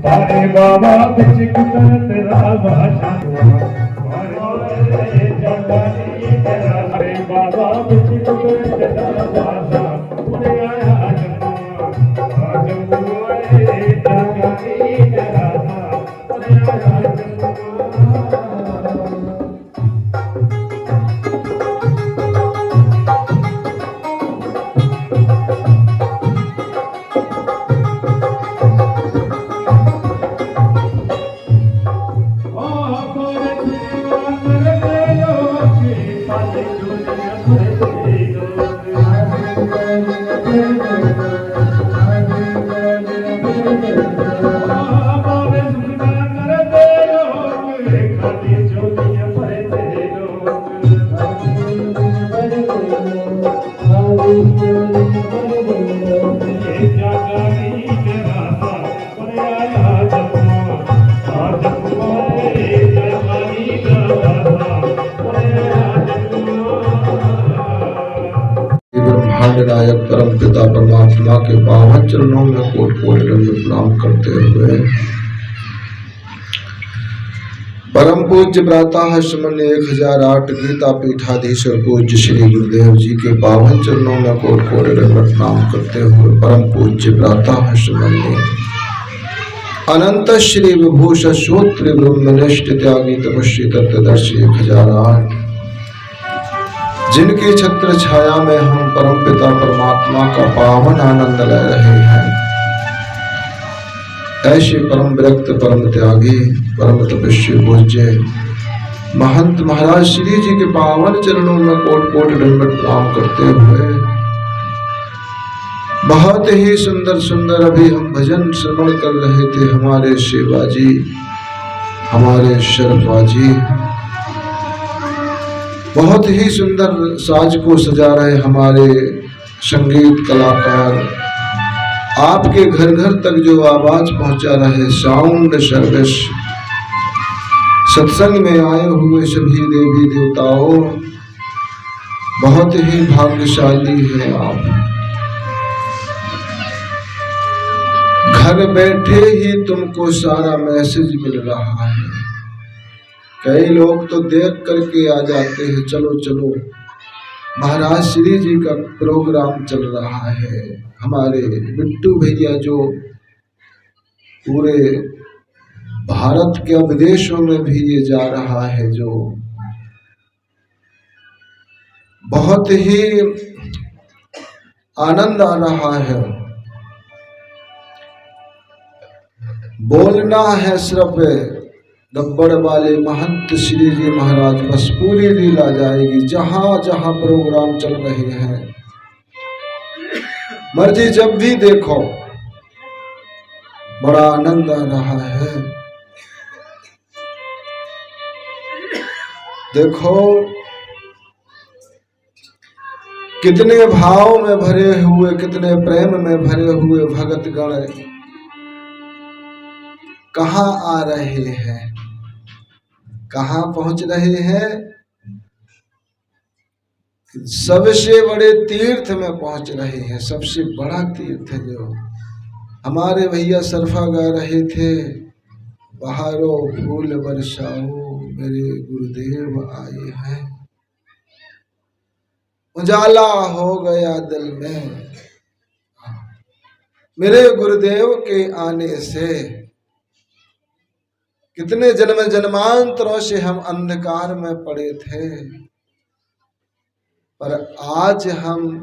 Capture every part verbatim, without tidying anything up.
तारे बाबा बिच कुदरत दा भाषा। तारे बाबा बिच कुदरत दा भाषा। उड़े आया जम्मू, आ जम्मू, ए जगानी जगाना। उड़े आया जम्मू। ब्रह्मांड नायक परम पिता परमात्मा के पावन चरणों में कोट कोट दंड प्रणाम करते हुए परम पूज्य प्रातः श्रमण एक हजार आठ गीता पीठाधीश्वर पूज्य श्री गुरुदेव जी के पावन चरणों में कोट कोट दंड प्रणाम करते हुए परम पूज्य प्रातः श्रमण अनंत श्री विभूषण सूत्र ब्रह्मनिष्ठ त्यागी तपस्वी तत्वदर्शी एक हजार आठ, जिनकी छत्र छाया में हम परम पिता परमात्मा का पावन आनंद ले रहे हैं, ऐसे परम विरक्त, परम त्यागी, परम तपस्वी पूज्य महंत महाराज श्री जी के पावन चरणों में कोट कोट दंड प्रणाम करते हुए बहुत ही सुंदर सुंदर अभी हम भजन श्रवण कर रहे थे। हमारे सेवा जी, हमारे शर्मा जी बहुत ही सुंदर साज को सजा रहे हमारे संगीत कलाकार, आपके घर घर तक जो आवाज पहुंचा रहे, साउंड सर्विस, सत्संग में आए हुए सभी देवी देवताओं, बहुत ही भाग्यशाली है आप। घर बैठे ही तुमको सारा मैसेज मिल रहा है। कई लोग तो देख करके आ जाते हैं, चलो चलो, महाराज श्री जी का प्रोग्राम चल रहा है। हमारे बिट्टू भैया जो पूरे भारत के विदेशों में भी ये जा रहा है, जो बहुत ही आनंद आ रहा है। बोलना है सिर्फ रबड़ वाले महंत श्री जी महाराज, बस पूरी लीला जाएगी। जहां जहां प्रोग्राम चल रहे हैं, मर्जी जब भी देखो, बड़ा आनंद आ रहा है। देखो, कितने भाव में भरे हुए, कितने प्रेम में भरे हुए भगत गण कहाँ आ रहे हैं, कहाँ पहुंच रहे हैं। सबसे बड़े तीर्थ में पहुंच रहे हैं। सबसे बड़ा तीर्थ जो हमारे भैया सरफा गा रहे थे, "बहारो फूल बरसाओ, मेरे गुरुदेव आए हैं।" उजाला हो गया दिल में मेरे गुरुदेव के आने से। कितने जन्म जन्मांतरों से हम अंधकार में पड़े थे, पर आज हम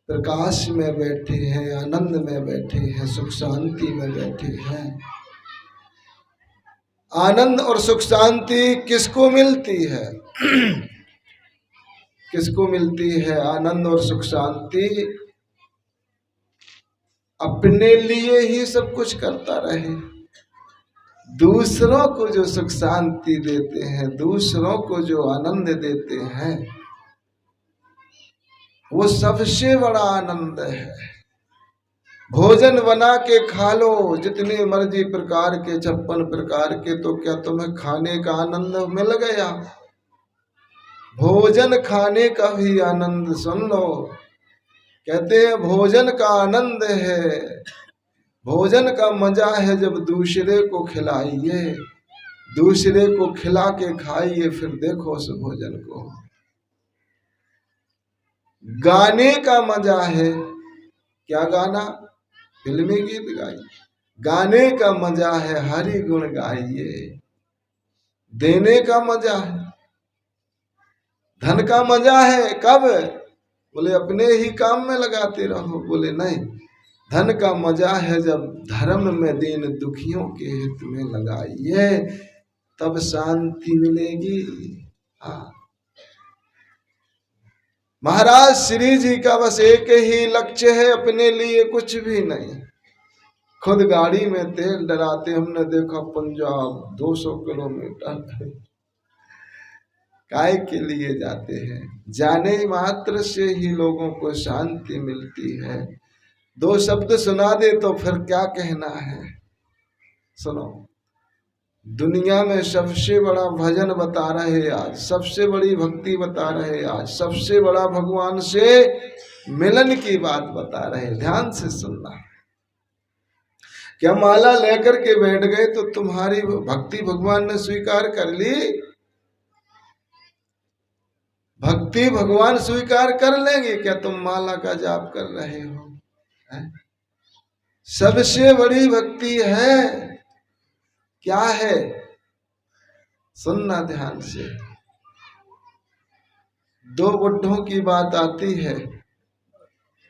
प्रकाश में बैठे हैं, आनंद में बैठे हैं, सुख शांति में बैठे हैं। आनंद और सुख शांति किसको मिलती है? किसको मिलती है आनंद और सुख शांति? अपने लिए ही सब कुछ करता रहे, दूसरों को जो सुख शांति देते हैं, दूसरों को जो आनंद देते हैं, वो सबसे बड़ा आनंद है। भोजन बना के खा लो, जितने मर्जी प्रकार के, छप्पन प्रकार के, तो क्या तुम्हें खाने का आनंद मिल गया? भोजन खाने का भी आनंद सुन लो। कहते हैं, भोजन का आनंद है भोजन का मजा है जब दूसरे को खिलाइए, दूसरे को खिला के खाइए, फिर देखो उस भोजन को। गाने का मजा है, क्या गाना? फिल्मी गीत गाइए। गाने का मजा है, हरि गुण गाइए। देने का मजा है, धन का मजा है। कब? बोले, अपने ही काम में लगाते रहो। बोले, नहीं, धन का मजा है जब धर्म में, दीन दुखियों के हित में लगाइए, तब शांति मिलेगी। हाँ, महाराज श्री जी का बस एक ही लक्ष्य है, अपने लिए कुछ भी नहीं। खुद गाड़ी में तेल डलाते, हमने देखा पंजाब दो सौ किलोमीटर काय के लिए जाते हैं? जाने मात्र से ही लोगों को शांति मिलती है। दो शब्द सुना दे तो फिर क्या कहना है? सुनो, दुनिया में सबसे बड़ा भजन बता रहे आज, सबसे बड़ी भक्ति बता रहे आज, सबसे बड़ा भगवान से मिलन की बात बता रहे। ध्यान से सुनना। क्या माला लेकर के बैठ गए तो तुम्हारी भक्ति भगवान ने स्वीकार कर ली? भक्ति भगवान स्वीकार कर लेंगे क्या? तुम माला का जाप कर रहे हो, हैं? सबसे बड़ी भक्ति है, क्या है? सुनना ध्यान से। दो बुढ़ों की बात आती है,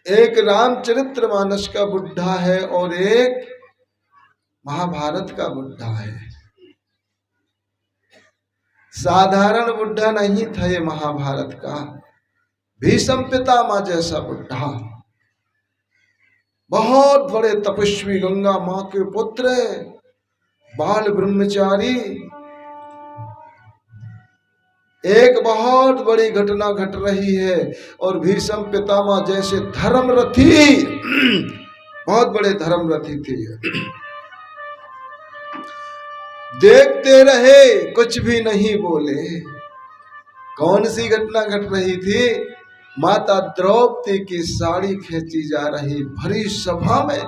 एक रामचरित्र मानस का बुढ़ा है और एक महाभारत का बुढ़ा है। साधारण बुढ़ा नहीं था ये महाभारत का, भीष्म पितामह जैसा बुढ़ा, बहुत बड़े तपस्वी, गंगा माँ के पुत्र, बाल ब्रह्मचारी। एक बहुत बड़ी घटना घट रही है और भीष्म पितामह जैसे धर्मरथी, बहुत बड़े धर्मरथी थे, देखते रहे, कुछ भी नहीं बोले। कौन सी घटना घट रही थी? माता द्रौपदी की साड़ी खींची जा रही भरी सभा में,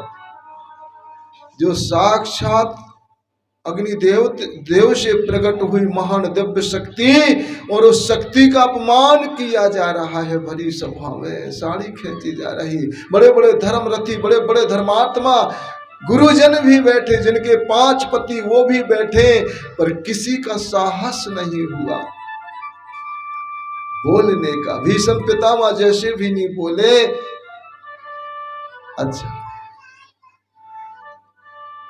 जो साक्षात अग्निदेव, देव से प्रकट हुई महान दिव्य शक्ति, और उस शक्ति का अपमान किया जा रहा है भरी सभा में। साड़ी खींची जा रही, बड़े बड़े धर्मरथी, बड़े बड़े धर्मात्मा, गुरुजन भी बैठे, जिनके पांच पति वो भी बैठे, पर किसी का साहस नहीं हुआ बोलने का। भीष्म पितामह जैसे भी नहीं बोले। अच्छा,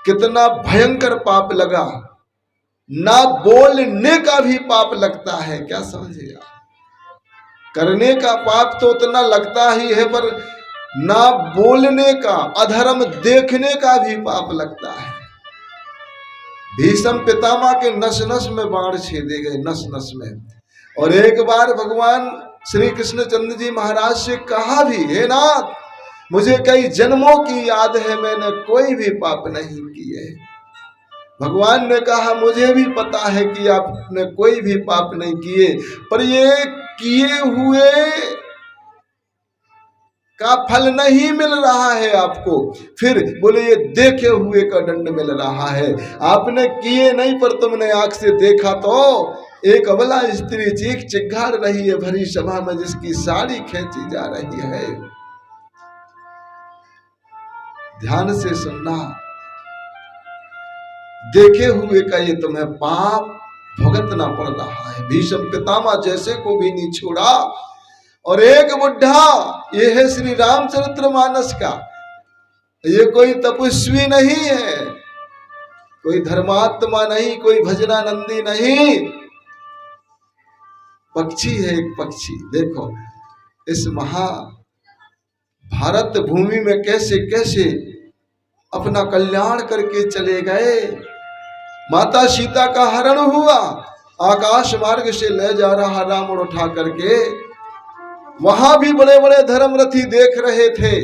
कितना भयंकर पाप लगा। ना बोलने का भी पाप लगता है, क्या समझे आप? करने का पाप तो उतना लगता ही है, पर ना बोलने का, अधर्म देखने का भी पाप लगता है। भीष्म पितामह के नस नस में बाण छेदे गए, नस नस में। और एक बार भगवान श्री कृष्णचंद्र जी महाराज से कहा भी, हे नाथ, मुझे कई जन्मों की याद है, मैंने कोई भी पाप नहीं किए। भगवान ने कहा, मुझे भी पता है कि आपने कोई भी पाप नहीं किए, पर ये किए हुए का फल नहीं मिल रहा है आपको। फिर बोले, ये देखे हुए का दंड मिल रहा है। आपने किए नहीं, पर तुमने आंख से देखा तो एक अबला स्त्री चीख चिघाड़ रही है भरी सभा में, जिसकी साड़ी खींची जा रही है। ध्यान से सुनना, देखे हुए का ये तुम्हें पाप भुगतना पड़ रहा है। भीष्म पितामह जैसे को भी नहीं छोड़ा। और एक बुढ़ा, ये है श्री रामचरित्र मानस का, ये कोई तपस्वी नहीं है, कोई धर्मात्मा नहीं, कोई भजनानंदी नहीं, पक्षी है एक पक्षी। देखो, इस महा भारत भूमि में कैसे कैसे अपना कल्याण करके चले गए। माता सीता का हरण हुआ, आकाश मार्ग से ले जा रहा रावण उठा करके। वहां भी बड़े बड़े धर्मरथी देख रहे थे,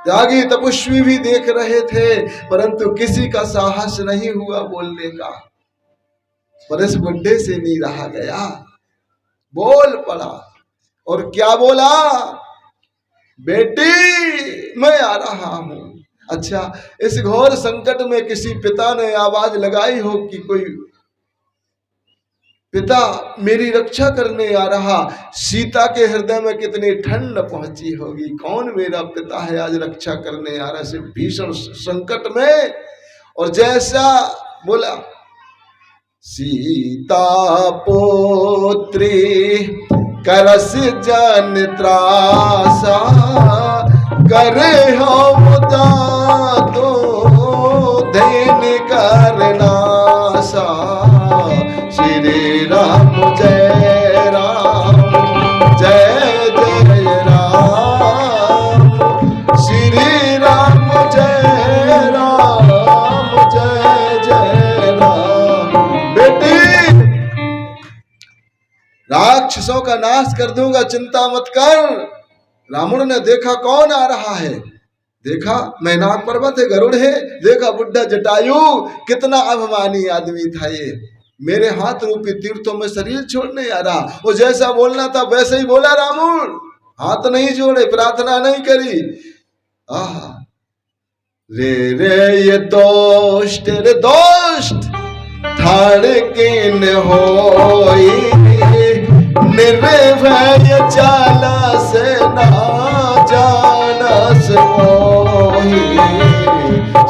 त्यागी तपस्वी भी देख रहे थे, परंतु किसी का साहस नहीं हुआ बोलने का। पर इस बुढ़े से नहीं रहा गया, बोल पड़ा। और क्या बोला? बेटी, मैं आ रहा हूं। अच्छा, इस घोर संकट में किसी पिता ने आवाज लगाई हो कि कोई पिता मेरी रक्षा करने आ रहा। सीता के हृदय में कितनी ठंड पहुंची होगी, कौन मेरा पिता है आज रक्षा करने आ रहा है भीषण संकट में। और जैसा बोला, सीता पुत्री करस जन त्रासा, करे हो तो दिन करनासा। श्री राम जय राम, जय जय राम। श्री राम जय राम, जय जय राम। बेटी, राक्षसों का नाश कर दूंगा, चिंता मत कर। रावण ने देखा कौन आ रहा है, देखा मैनाक पर्वत है, गरुड़ है, देखा बुढ़ा जटायु, कितना अभिमानी आदमी था ये। मेरे हाथ रूपी तीर्थों में शरीर छोड़ने आ रहा। वो जैसा बोलना था वैसे ही बोला रावण, हाथ नहीं जोड़े, प्रार्थना नहीं करी। आह, रे रे ये दोष्ट, रे दोष्ट, ठाड़ किन होई, निर्भय चालस ना जानस मोही।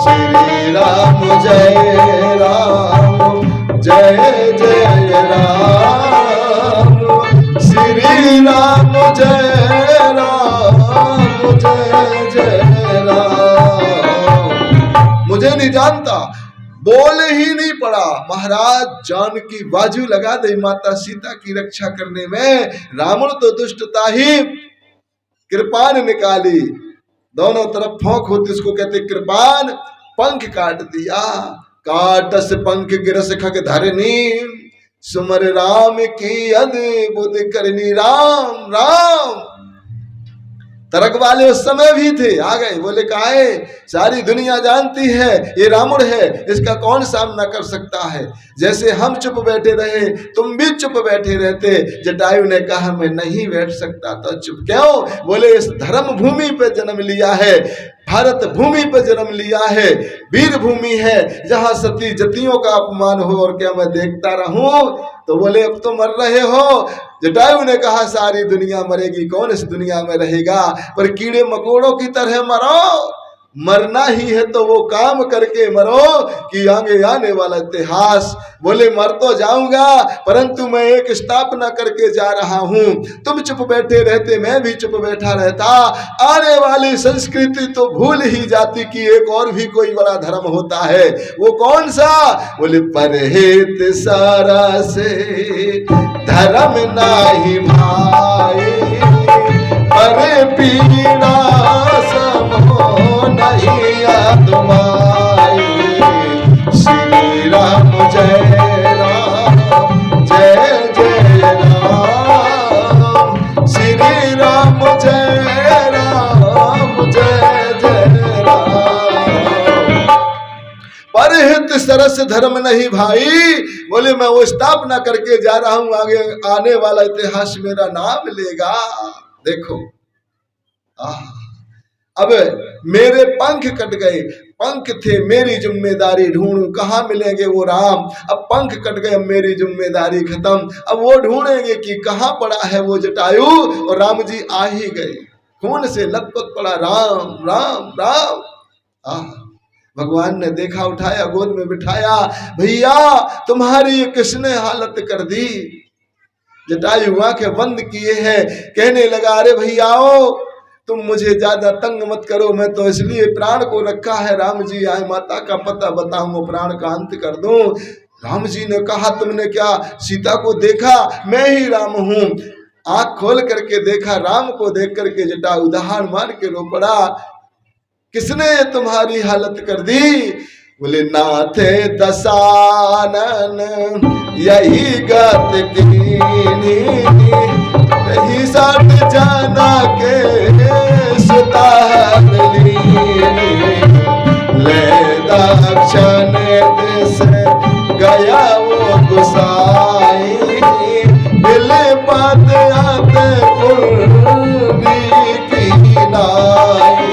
श्री राम जय राम, जय जय राम। श्री राम जय राम, जय जय राम। मुझे नहीं जानता, बोल ही नहीं पड़ा। महाराज, जानकी बाजू लगा दे माता सीता की रक्षा करने में। रावण तो दुष्टता ही कृपाण निकाली, दोनों तरफ फोंक होती, इसको कहते कृपाण। पंख काट दिया। काटस पंख गिरस खग धरनी, सुमर राम की अद्भुत करनी। राम राम। तरक वाले उस समय भी थे, आ गए, बोले, "काय, सारी दुनिया जानती है ये रावण है, इसका कौन सामना कर सकता है? जैसे हम चुप बैठे रहे, तुम भी चुप बैठे रहते।" जटायु ने कहा, "मैं नहीं बैठ सकता।" तो चुप क्यों? बोले, "इस धर्म भूमि पे जन्म लिया है, भारत भूमि पे जन्म लिया है, वीर भूमि है, जहाँ सती जतियों का अपमान हो, और क्या मैं देखता रहूं?" तो बोले, "अब तो मर रहे हो।" जटायु ने कहा, "सारी दुनिया मरेगी, कौन इस दुनिया में रहेगा, पर कीड़े मकोड़ों की तरह मरो। मरना ही है तो वो काम करके मरो कि आगे आने वाला इतिहास।" बोले, "मर तो जाऊंगा, परंतु मैं एक स्थापना करके जा रहा हूं। तुम चुप बैठे रहते, मैं भी चुप बैठा रहता, आने वाली संस्कृति तो भूल ही जाती कि एक और भी कोई बड़ा धर्म होता है।" "वो कौन सा?" बोले, "परहित सरस धर्म नाही भाई, पर पीड़ा समो नहीं अदमाई।" श्री राम जय राम, जय जय राम। श्री राम जय राम, जय जय राम। "परहित सरस धर्म नहीं भाई।" बोले, "मैं वो स्थापना करके जा रहा हूं, आगे आने वाला इतिहास मेरा नाम लेगा।" देखो, आह, अब मेरे पंख कट गए, पंख थे, मेरी जिम्मेदारी ढूंढूं, कहाँ मिलेंगे वो राम? अब पंख कट गए, अब मेरी जिम्मेदारी खत्म। अब वो ढूंढेंगे कि कहाँ पड़ा है वो जटायु, और राम जी आ ही गए, खून से लथपथ पड़ा राम, राम, राम। आह, भगवान ने देखा, उठाया, गोद में बिठाया, "भैया, तुम्हारी ये किसने हालत कर दी?" जटायु आंखें बंद किए है, कहने लगा, "अरे भैयाओ, तुम मुझे ज्यादा तंग मत करो, मैं तो इसलिए प्राण को रखा है, राम जी आए, माता का पता बताऊं, प्राण का अंत कर दूं।" राम जी ने कहा, "तुमने क्या सीता को देखा? मैं ही राम हूं।" आंख खोल करके देखा, राम को देख करके जटायु दहाड़ मार के रो पड़ा। "किसने ये तुम्हारी हालत कर दी?" बोले, "नाथ दसानन यही गत कीनी, यही साठ जाना के सुतार लीनी। ले दक्षिण दिस गया वो गुसाई, बिल पद अत पूर्वी की नाई।"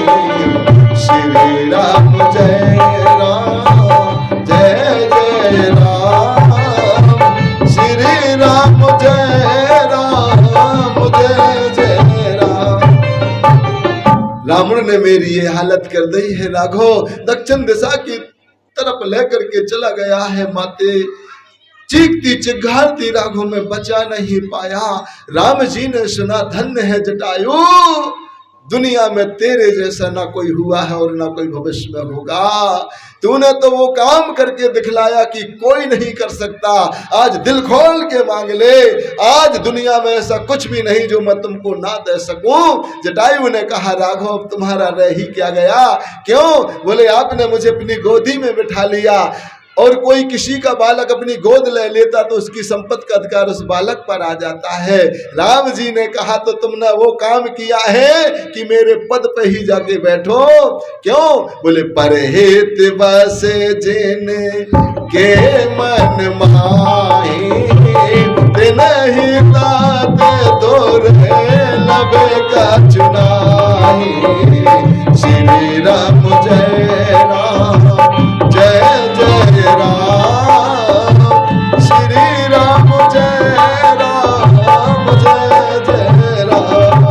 श्री राम जय राम, जय जय राम, श्री राम जय राम, जय जय राम। रावण ने मेरी ये हालत कर दी है राघो, दक्षिण दिशा की तरफ लेकर के चला गया है माते। चीखती चिघारती राघो मैं बचा नहीं पाया। राम जी ने सुना, धन्य है जटायु, दुनिया में तेरे जैसा ना कोई हुआ है और ना कोई भविष्य में होगा। तूने तो वो काम करके दिखलाया कि कोई नहीं कर सकता। आज दिल खोल के मांग ले, आज दुनिया में ऐसा कुछ भी नहीं जो मैं तुमको ना दे सकूं। जटायु ने कहा, राघव, अब तुम्हारा रह ही क्या गया? क्यों? बोले, आपने मुझे अपनी गोदी में बिठा लिया, और कोई किसी का बालक अपनी गोद ले लेता तो उसकी संपत्ति का अधिकार उस बालक पर आ जाता है। राम जी ने कहा, तो तुमने वो काम किया है कि मेरे पद पे ही जाके बैठो। क्यों? बोले, परहित बस जिन के मन माही, तिनहि तात दुर्लभ कछु नाही। श्री राम जय राम, जय जय राम, श्री राम जय राम, जय जय राम।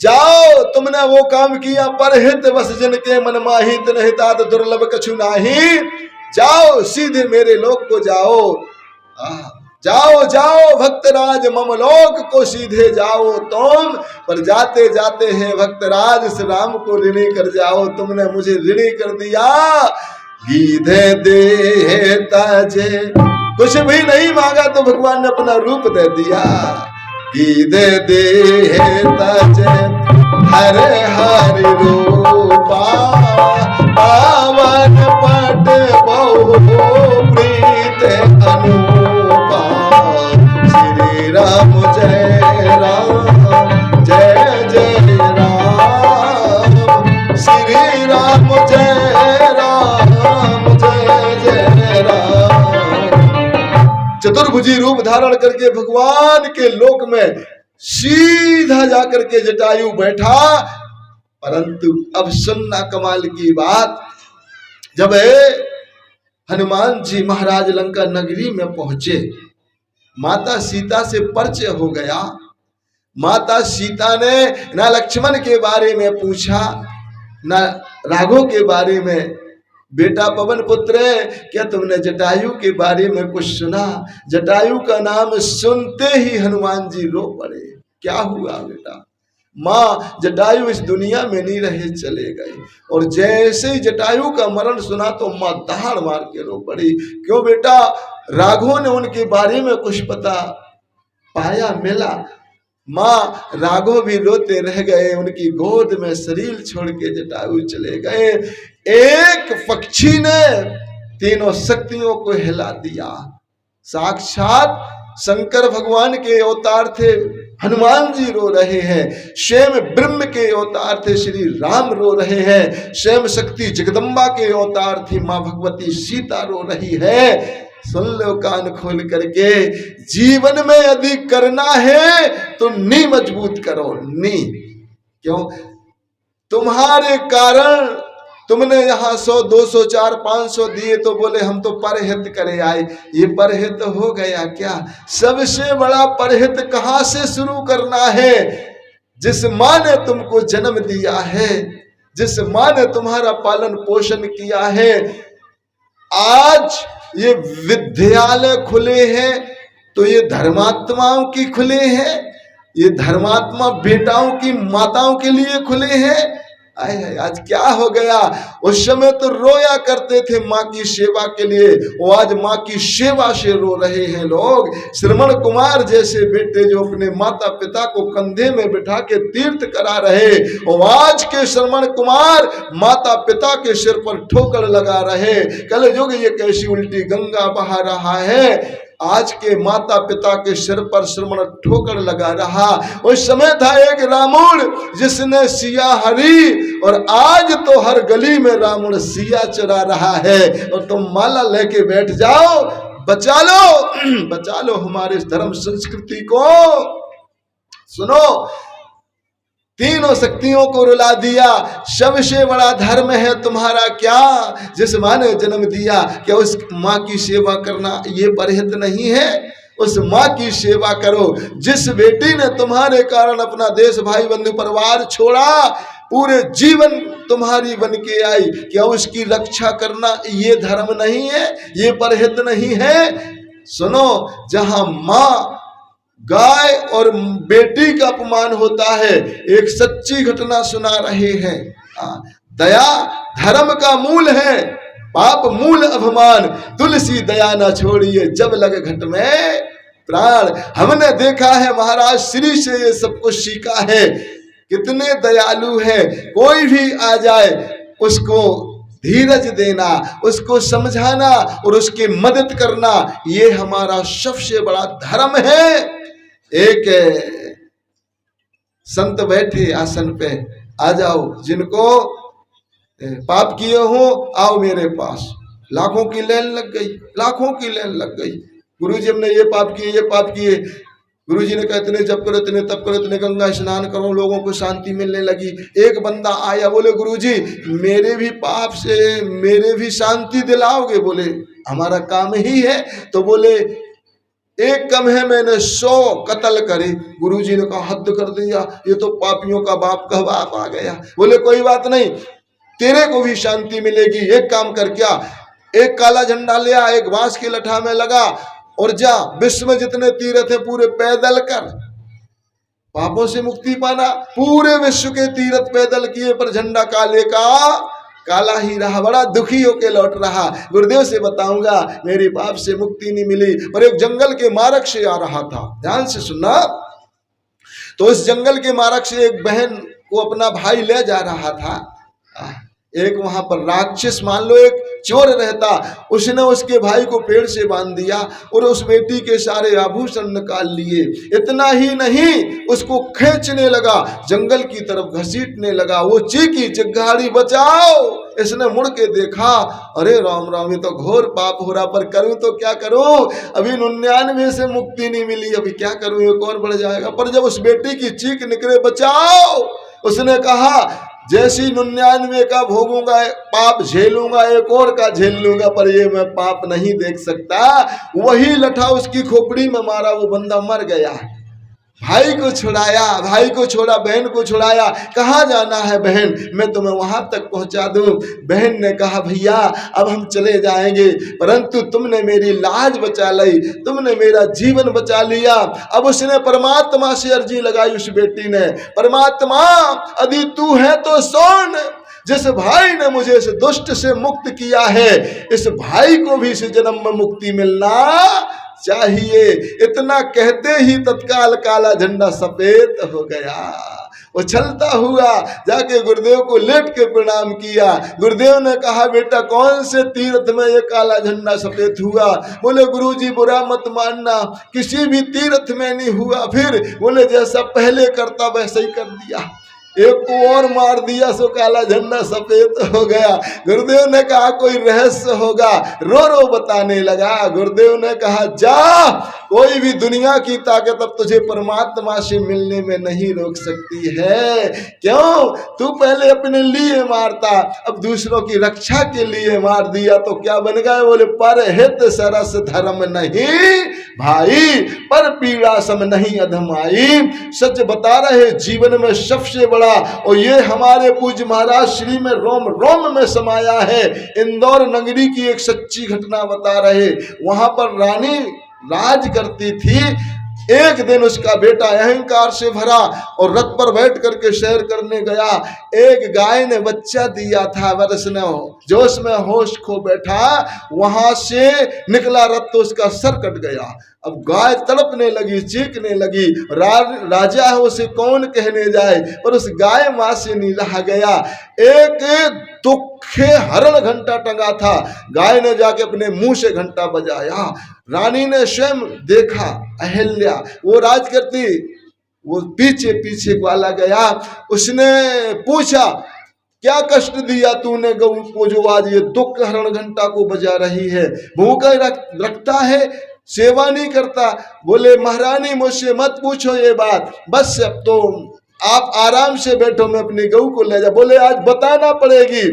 जाओ, तुमने वो काम किया, परहित बस जिनके मन माही, तिनहि तात दुर्लभ कछु नाही। जाओ, सीधे मेरे लोक को जाओ। आह, जाओ, जाओ भक्तराज मम लोक को सीधे जाओ तुम। पर जाते जाते हैं भक्तराज, इस राम को ऋणी कर जाओ, तुमने मुझे ऋणी कर दिया। कीधे देह तजे, कुछ भी नहीं मांगा तो भगवान ने अपना रूप दे दिया। कीधे देह तजे हर हरि रूपा, पावन पट बहु प्रीत अनूपा। श्री राम जय राम, जय जय राम, श्री राम जय राम, जय जय राम। चतुर्भुजी रूप धारण करके भगवान के लोक में सीधा जाकर के जटायु बैठा। परंतु अब सुनना कमाल की बात, जब हनुमान जी महाराज लंका नगरी में पहुंचे, माता सीता से परिचय हो गया। माता सीता ने ना लक्ष्मण के बारे में पूछा, ना राघव के बारे में। बेटा पवन पुत्र, क्या तुमने जटायु के बारे में कुछ सुना? जटायु का नाम सुनते ही हनुमान जी रो पड़े। क्या हुआ बेटा? माँ, जटायु इस दुनिया में नहीं रहे, चले गए। और जैसे ही जटायु का मरण सुना तो माँ दहाड़ मार के रो पड़ी। क्यों बेटा? राघव ने उनके बारे में कुछ पता पाया, मिला? माँ, राघव भी रोते रह गए, उनकी गोद में शरीर छोड़ के जटायु चले गए। एक पक्षी ने तीनों शक्तियों को हिला दिया। साक्षात शंकर भगवान के अवतार थे, हनुमान जी रो रहे हैं। स्वयं ब्रह्म के अवतार थे, श्री राम रो रहे हैं। स्वयं शक्ति जगदम्बा के अवतार थी माँ भगवती सीता रो रही है। सुन लो कान खोल करके, जीवन में यदि करना है तो नी मजबूत करो, नी। क्यों? तुम्हारे कारण तुमने यहाँ सौ, दो सौ, चार, पाँच सौ दिए तो बोले हम तो परहित करे आए। ये परहित हो गया क्या? सबसे बड़ा परहित कहाँ से शुरू करना है? जिस माँ ने तुमको जन्म दिया है, जिस माँ ने तुम्हारा पालन पोषण किया है, आज ये विद्यालय खुले हैं तो ये धर्मात्माओं के खुले हैं, ये धर्मात्मा बेटाओं की माताओं के लिए खुले हैं। आय हाय, आज क्या हो गया? उस समय तो रोया करते थे माँ की सेवा के लिए, वो आज माँ की सेवा से रो रहे हैं लोग। श्रवण कुमार जैसे बेटे जो अपने माता पिता को कंधे में बिठा के तीर्थ करा रहे, वो आज के श्रवण कुमार माता पिता के सिर पर ठोकर लगा रहे। कल युग ये कैसी उल्टी गंगा बहा रहा है, आज के माता पिता के सिर पर श्रवण ठोकर लगा रहा। उस समय था एक रावण जिसने सिया हरी, और आज तो हर गली में रावण सिया चरा रहा है। और तुम माला लेके बैठ जाओ, बचा लो, बचा लो हमारे धर्म संस्कृति को। सुनो, तीनों शक्तियों को रुला दिया। सबसे बड़ा धर्म है तुम्हारा क्या, जिस माँ ने जन्म दिया, क्या उस माँ की सेवा करना ये परहित नहीं है? उस माँ की सेवा करो, जिस बेटी ने तुम्हारे कारण अपना देश, भाई, बंधु, परिवार छोड़ा, पूरे जीवन तुम्हारी बन के आई, क्या उसकी रक्षा करना ये धर्म नहीं है, ये परहित नहीं है? सुनो, जहां माँ, गाय और बेटी का अपमान होता है, एक सच्ची घटना सुना रहे हैं। हाँ, दया धर्म का मूल है, पाप मूल अभिमान। तुलसी दया ना छोड़िए, जब लग घट में प्राण। हमने देखा है महाराज, श्री से ये सब कुछ सीखा है। कितने दयालु है, कोई भी आ जाए उसको धीरज देना, उसको समझाना और उसकी मदद करना, ये हमारा सबसे बड़ा धर्म है। एक संत बैठे आसन पे, आ जाओ, जिनको पाप किए हो, आओ मेरे पास। लाखों की लाइन लग गई, लाखों की लाइन लग गई। गुरु जी, हमने ये पाप किए, ये पाप किए। गुरु जी ने कहा, इतने जप करो, इतने तप करो, इतने गंगा स्नान करो, लोगों को शांति मिलने लगी। एक बंदा आया, बोले, गुरु जी, मेरे भी पाप से, मेरे भी शांति दिलाओगे? बोले, हमारा काम ही है। तो बोले, एक कम है, मैंने सौ कत्ल करे। गुरु जी ने कहा, हद कर दिया, ये तो पापियों का बाप का बाप आ गया। बोले, कोई बात नहीं, तेरे को भी शांति मिलेगी। एक काम कर, क्या, एक काला झंडा ले आ, एक बांस की लठा में लगा और जा, विश्व में जितने तीर्थ है पूरे पैदल कर। पापों से मुक्ति पाना, पूरे विश्व के तीर्थ पैदल किए पर झंडा काले का काला ही रहा। बड़ा दुखी होके लौट रहा। गुरुदेव से बताऊंगा, मेरी पाप से मुक्ति नहीं मिली। पर एक जंगल के मार्ग से आ रहा था, ध्यान से सुनना। तो इस जंगल के मार्ग से एक बहन को अपना भाई ले जा रहा था। एक वहां पर राक्षस, मान लो एक चोर रहता, उसने उसके भाई को पेड़ से बांध दिया और उस बेटी के सारे आभूषण निकाल लिए। इतना ही नहीं, उसको खींचने लगा, जंगल की तरफ घसीटने लगा। वो चीखी चिघाड़ी, बचाओ। इसने मुड़ के देखा, अरे राम राम, ये तो घोर पाप हो रहा, पर करूं तो क्या करूं? अभी निन्यानवे से मुक्ति नहीं मिली, अभी क्या करूं, ये कौन बढ़ जाएगा? पर जब उस बेटी की चीख निकले, बचाओ, उसने कहा, जैसी निन्यानवे का भोगूंगा, पाप झेलूंगा, एक और का झेल लूंगा, पर ये मैं पाप नहीं देख सकता। वही लठा उसकी खोपड़ी में मारा, वो बंदा मर गया। भाई को छुड़ाया, भाई को छोड़ा, बहन को छुड़ाया। कहाँ जाना है बहन, मैं तुम्हें वहां तक पहुंचा दूं। बहन ने कहा, भैया, अब हम चले जाएंगे, परंतु तुमने मेरी लाज बचा ली, तुमने मेरा जीवन बचा लिया। अब उसने परमात्मा से अर्जी लगाई, उस बेटी ने, परमात्मा, यदि तू है तो सुन, जिस भाई ने मुझे इस दुष्ट से मुक्त किया है, इस भाई को भी इस जन्म में मुक्ति मिलना चाहिए। इतना कहते ही तत्काल काला झंडा सफेद हो गया। उछलता हुआ जाके गुरुदेव को लेट के प्रणाम किया। गुरुदेव ने कहा, बेटा, कौन से तीर्थ में ये काला झंडा सफेद हुआ? बोले, गुरु जी, बुरा मत मानना, किसी भी तीर्थ में नहीं हुआ। फिर बोले, जैसा पहले करता वैसा ही कर दिया। एक को और मार दिया, सो काला झंडा सफेद हो गया। गुरुदेव ने कहा, कोई रहस्य होगा। रो रो बताने लगा। गुरुदेव ने कहा, जा, कोई भी दुनिया की ताकत अब तुझे परमात्मा से मिलने में नहीं रोक सकती है। क्यों? तू पहले अपने लिए मारता, अब दूसरों की रक्षा के लिए मार दिया, तो क्या बन गए? बोले, पर हित सरस धर्म नहीं भाई, पर पीड़ा सम नहीं अधमाई। सच बता रहे, जीवन में सबसे बड़ा, और ये हमारे पूज्य महाराज श्री में रोम रोम में समाया है। इंदौर नगरी की एक सच्ची घटना बता रहे। वहां पर रानी राज करती थी। एक दिन उसका बेटा अहंकार से भरा और रथ पर बैठ करके सैर करने गया। एक गाय ने बच्चा दिया था, बस उसने जोश में होश खो बैठा, वहां से निकला रथ तो उसका सर कट गया। अब गाय तड़पने लगी, चीखने लगी। रा-, राजा है, उसे कौन कहने जाए, पर उस गाय माँ से नहीं रहा गया। एक दुखे हरण घंटा टंगा था, गाय ने जाके अपने मुंह से घंटा बजाया। रानी ने स्वयं देखा, अहिल्या, वो राज करती, वो पीछे पीछे ग्वाला गया। उसने पूछा, क्या कष्ट दिया तूने गऊ को, जो आज ये दुख हरण घंटा को बजा रही है? भूखा रख, रखता है, सेवा नहीं करता। बोले, महारानी, मुझसे मत पूछो ये बात, बस अब तो आप आराम से बैठो, मैं अपनी गऊ को ले जा।" बोले, "आज बताना पड़ेगी।"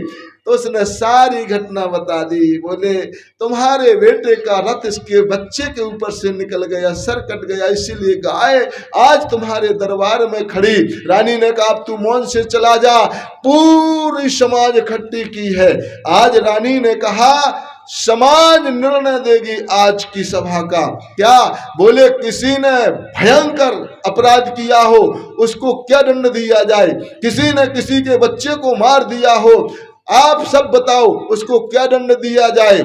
तो उसने सारी घटना बता दी। बोले, "तुम्हारे बेटे का रथ इसके बच्चे के ऊपर से निकल गया, सर कट गया, इसीलिए गाय आज तुम्हारे दरबार में खड़ी।" रानी ने कहा, "अब तू मौन से चला जा।" पूरी समाज इकट्ठी की है। आज रानी ने कहा, समाज निर्णय देगी आज की सभा का। क्या? बोले, किसी ने भयंकर अपराध किया हो, उसको क्या दंड दिया जाए? किसी ने किसी के बच्चे को मार दिया हो, आप सब बताओ, उसको क्या दंड दिया जाए?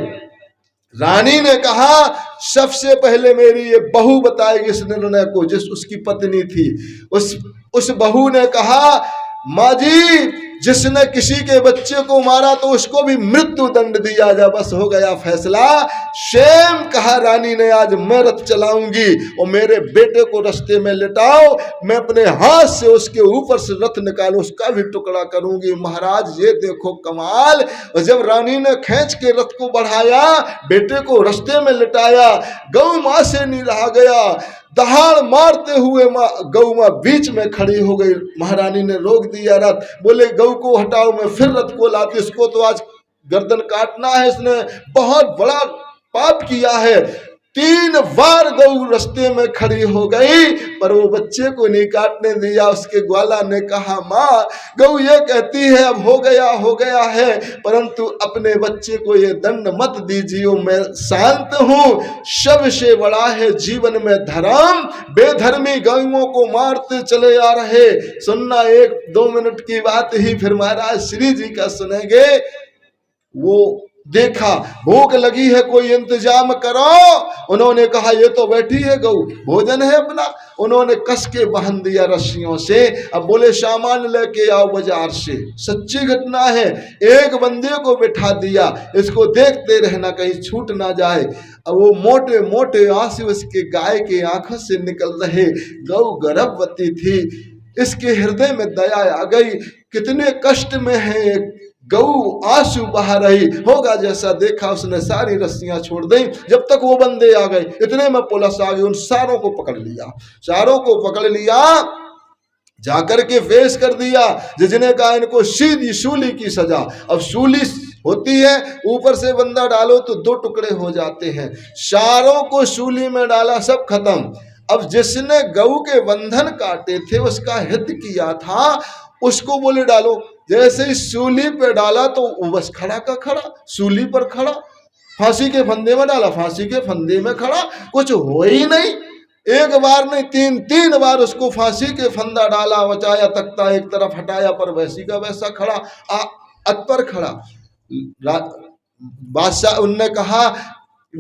रानी ने कहा, सबसे पहले मेरी ये बहू बताएगी इस निर्णय को, जिस उसकी पत्नी थी। उस उस बहू ने कहा, "माँ जी, जिसने किसी के बच्चे को मारा तो उसको भी मृत्यु दंड दिया जाए, बस हो गया फैसला।" सेम कहा रानी ने, "आज मैं रथ चलाऊंगी और मेरे बेटे को रास्ते में लिटाओ, मैं अपने हाथ से उसके ऊपर से रथ निकालूं, उसका भी टुकड़ा करूंगी।" महाराज, ये देखो कमाल। और जब रानी ने खींच के रथ को बढ़ाया, बेटे को रास्ते में लिटाया, गौ माँ से नहीं रहा गया, दहाड़ मारते हुए माँ, गौ माँ बीच में खड़ी हो गई। महारानी ने रोक दिया रथ, बोले, "गौ को हटाओ, मैं फिर रथ को लाती, इसको तो आज गर्दन काटना है, इसने बहुत बड़ा पाप किया है।" तीन बार गौ रास्ते में खड़ी हो गई, पर वो बच्चे को नहीं काटने दिया। उसके ग्वाला ने कहा, "माँ, गौ ये कहती है, अब हो गया, हो गया है, परंतु अपने बच्चे को ये दंड मत दीजिए, मैं शांत हूँ।" सबसे बड़ा है जीवन में धर्म, बेधर्मी गौओं को मारते चले आ रहे। सुनना, एक दो मिनट की बात ही, फिर महाराज श्री जी का सुनेंगे। वो देखा, भूख लगी है, कोई इंतजाम करो। उन्होंने कहा, "ये तो बैठी है गऊ, भोजन है अपना।" उन्होंने कस के बांध दिया रस्सियों से। अब बोले, "सामान लेके आओ बाजार से।" सच्ची घटना है। एक बंदे को बिठा दिया, "इसको देखते रहना, कहीं छूट ना जाए।" अब वो मोटे मोटे आंसू उसके गाय के आंखों से निकल रहे। गऊ गर्भवती थी, इसके हृदय में दया आ गई। कितने कष्ट में है, गऊ आंसू बहा रही होगा। जैसा देखा, उसने सारी रस्सियां छोड़ दी। जब तक वो बंदे आ गए, इतने में पुलिस आ गई, उन सारों को पकड़ लिया, सारों को पकड़ लिया। जाकर के पेश कर दिया। जज ने कहा, "इनको सीधी सूली की सजा।" अब सूली होती है, ऊपर से बंदा डालो तो दो टुकड़े हो जाते हैं। सारों को सूली में डाला, सब खत्म। अब जिसने गऊ के बंधन काटे थे, उसका हित किया था, उसको बोले, "डालो।" जैसे ही सूली पे डाला तो वो बस खड़ा का खड़ा, सूली पर खड़ा। फांसी के फंदे में डाला, फांसी के फंदे में खड़ा, कुछ हो ही नहीं। एक बार नहीं, तीन तीन बार उसको फांसी के फंदा डाला, बचाया, तख्ता एक तरफ हटाया, पर वैसी का वैसा खड़ा, आ, अत पर खड़ा। रा-, बादशाह, उनने कहा,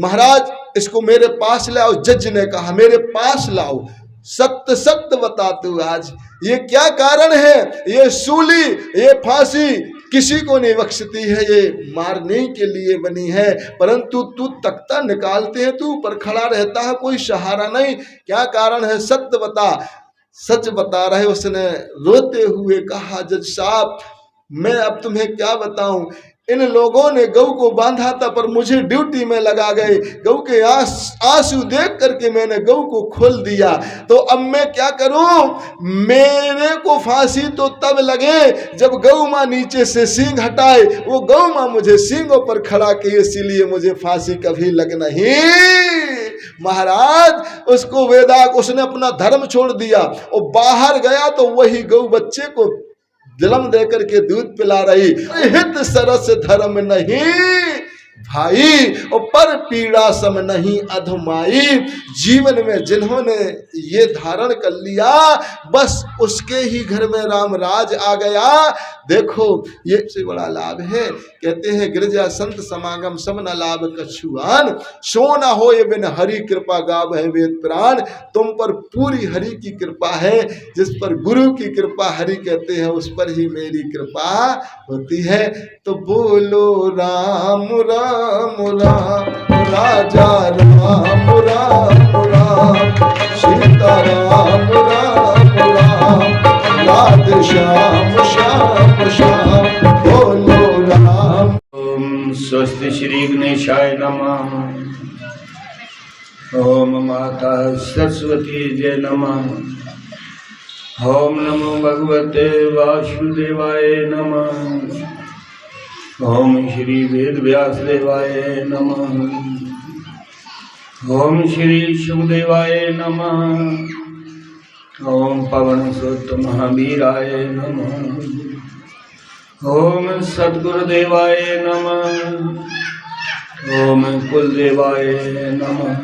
"महाराज, इसको मेरे पास ले आओ।" जज ने कहा, "मेरे पास लाओ, सत्य सत्य बता तू आज, ये क्या कारण है? ये सूली, ये फांसी किसी को नहीं बख्शती है, ये मारने के लिए बनी है, परंतु तू तख्ता निकालते हैं, तू ऊपर खड़ा रहता है, कोई सहारा नहीं, क्या कारण है? सत्य बता।" सच बता रहे, उसने रोते हुए कहा, "जज साहब, मैं अब तुम्हें क्या बताऊं, इन लोगों ने गऊ को बांधा था, पर मुझे ड्यूटी में लगा गए। गऊ के आंस-, आंसू देख करके मैंने गऊ को खोल दिया। तो अब मैं क्या करूं? मेरे को फांसी तो तब लगे जब गऊ माँ नीचे से सींग हटाए, वो गऊ माँ मुझे सींगों पर खड़ा की, इसीलिए मुझे फांसी कभी लग नहीं।" महाराज, उसको वेदाग, उसने अपना धर्म छोड़ दिया, वो बाहर गया तो वही गऊ बच्चे को जलम दे करके दूध पिला रही। हित सरस धर्म नहीं भाई, और पर पीड़ा सम नहीं अधमाई। जीवन में जिन्होंने ये धारण कर लिया, बस उसके ही घर में राम राज आ गया। देखो, ये सबसे बड़ा लाभ है। कहते हैं, "गिरजा संत समागम सम न लाभ कछु आन, सो न होय बिन हरि कृपा गावहै वेद पुराण।" तुम पर पूरी हरि की कृपा है, जिस पर गुरु की कृपा हरि कहते हैं, उस पर ही मेरी कृपा होती है। तो बोलो राम राम राम, राजा राम राम राम, सीता राम राम राम, राधे श्याम श्याम श्याम, बोलो राम। ओम स्वस्ति श्री गणेशाय नमः। ओम माता सरस्वती जय नमः। ओम नमो भगवते वासुदेवाय नमः। ओम श्री वेद व्यास देवाय नमः। ओम श्री सुखदेवाय नमः। ओम पवन सुत महावीराय नमः। ओम सतगुरुदेवाय नमः। ओम कुलदेवाय नमः।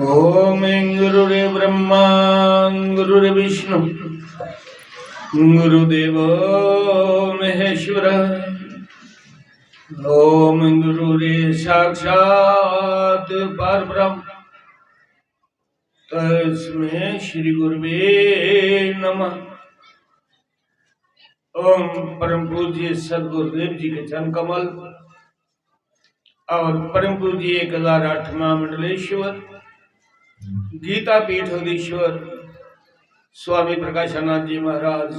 ओम गुरुरे ब्रह्मा गुरुरे विष्णु गुरुदेव महेश्वर। ओम गुरुरे साक्षात परब्रह्म तस्मै श्री गुरुवे नमः। ओम परम पूज्य सदगुरुदेव जी के चरण कमल और परम पूज्य एक हजार आठवां मंडलेश्वर, गीता पीठाधीश्वर स्वामी प्रकाशानंद जी महाराज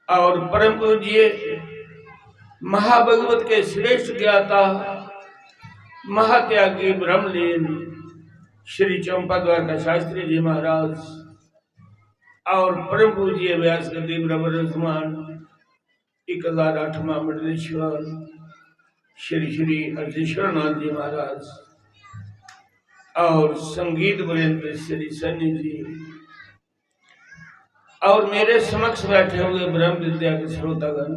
और परम पूज्य महाभगवत के श्रेष्ठ ज्ञाता महात्यागी ब्रह्मलीन श्री चंपा द्वारका शास्त्री जी महाराज और परम पूज्य व्यास गद्दी ब्रह्म रसमान एक हजार आठवां मंडलेश्वर श्री श्री अर्जेश्वर नाथ जी महाराज और संगीत वृंद श्री सन्नी जी और मेरे समक्ष बैठे हुए ब्रह्म विद्या के श्रोतागण,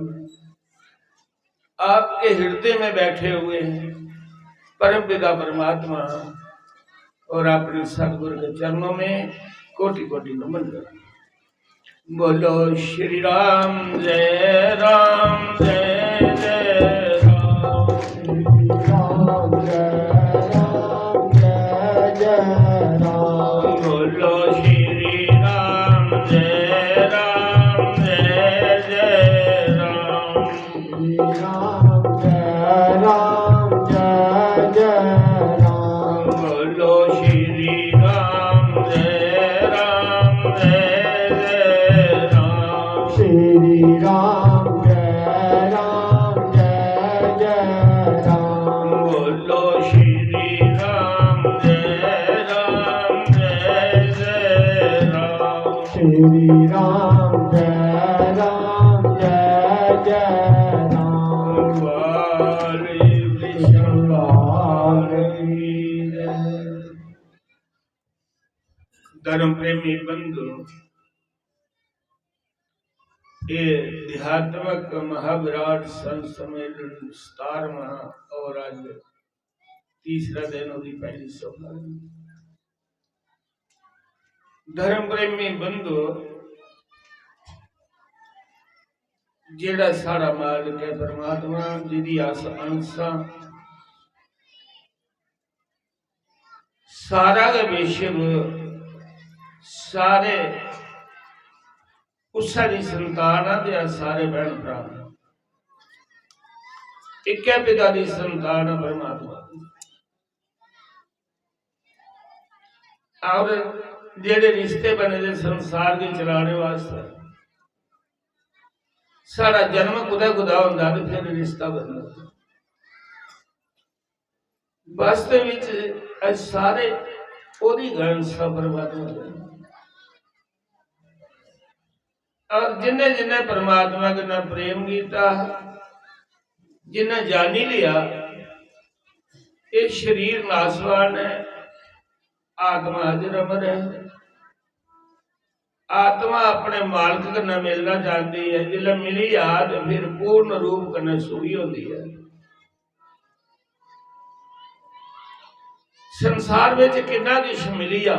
आपके हृदय में बैठे हुए हैं परम पिता परमात्मा और अपने सतगुरु के चरणों में कोटि कोटि नमन करता हूँ। बोलो श्री राम जय राम जय जय राम। श्री राम जय राम जय जय राम। बोलो श्री राम जय राम जय जय राम। श्री राम जय राम जय जय राम। बोलो श्री राम जय राम जय जय राम। श्री राम जय राम जय जय राम। बोलो श्री राम जय राम जय जय राम। श्री राम जय राम जय जय राम। बोलो श्री कृष्ण लाल की जय। धर्म प्रेमी बंधु, ये आध्यात्मक महाविराट संत सम्मेलन सतारवां और आज तीसरा दिन, ओदी पहली सभा। धर्म प्रेमी बंधु, जेड़ा साड़ा मालिक है परमात्मा, जिदी अस अंश आं, सारा गै विश्व, सारे उस्सै दी संतान आ ते अस सारे भैन भ्रा आं। इक्कै पिता दी संतान आ परमात्मा। और जेड़े रिश्ते बने दे संसार गी चलाने वास्तै, साढ़ा जन्म कुतै कुतै होंदा ते फिर रिश्ता बनदा। वास्तव विच अस सारे ओदी गै अंश आं परमात्मा दे। और जिन्ने जिन्ने परमात्मा कन्नै प्रेम कीता, जिन्ने जानी लिया, ये शरीर नासवान है, आत्मा अजर अमर है। आत्मा अपने मालक कन्नै मिलना चाहती है, जिसलै मिली जा ते फिर पूर्ण रूप कन्नै सुखी होंदी है। संसार विच किन्ना किश मिली जा,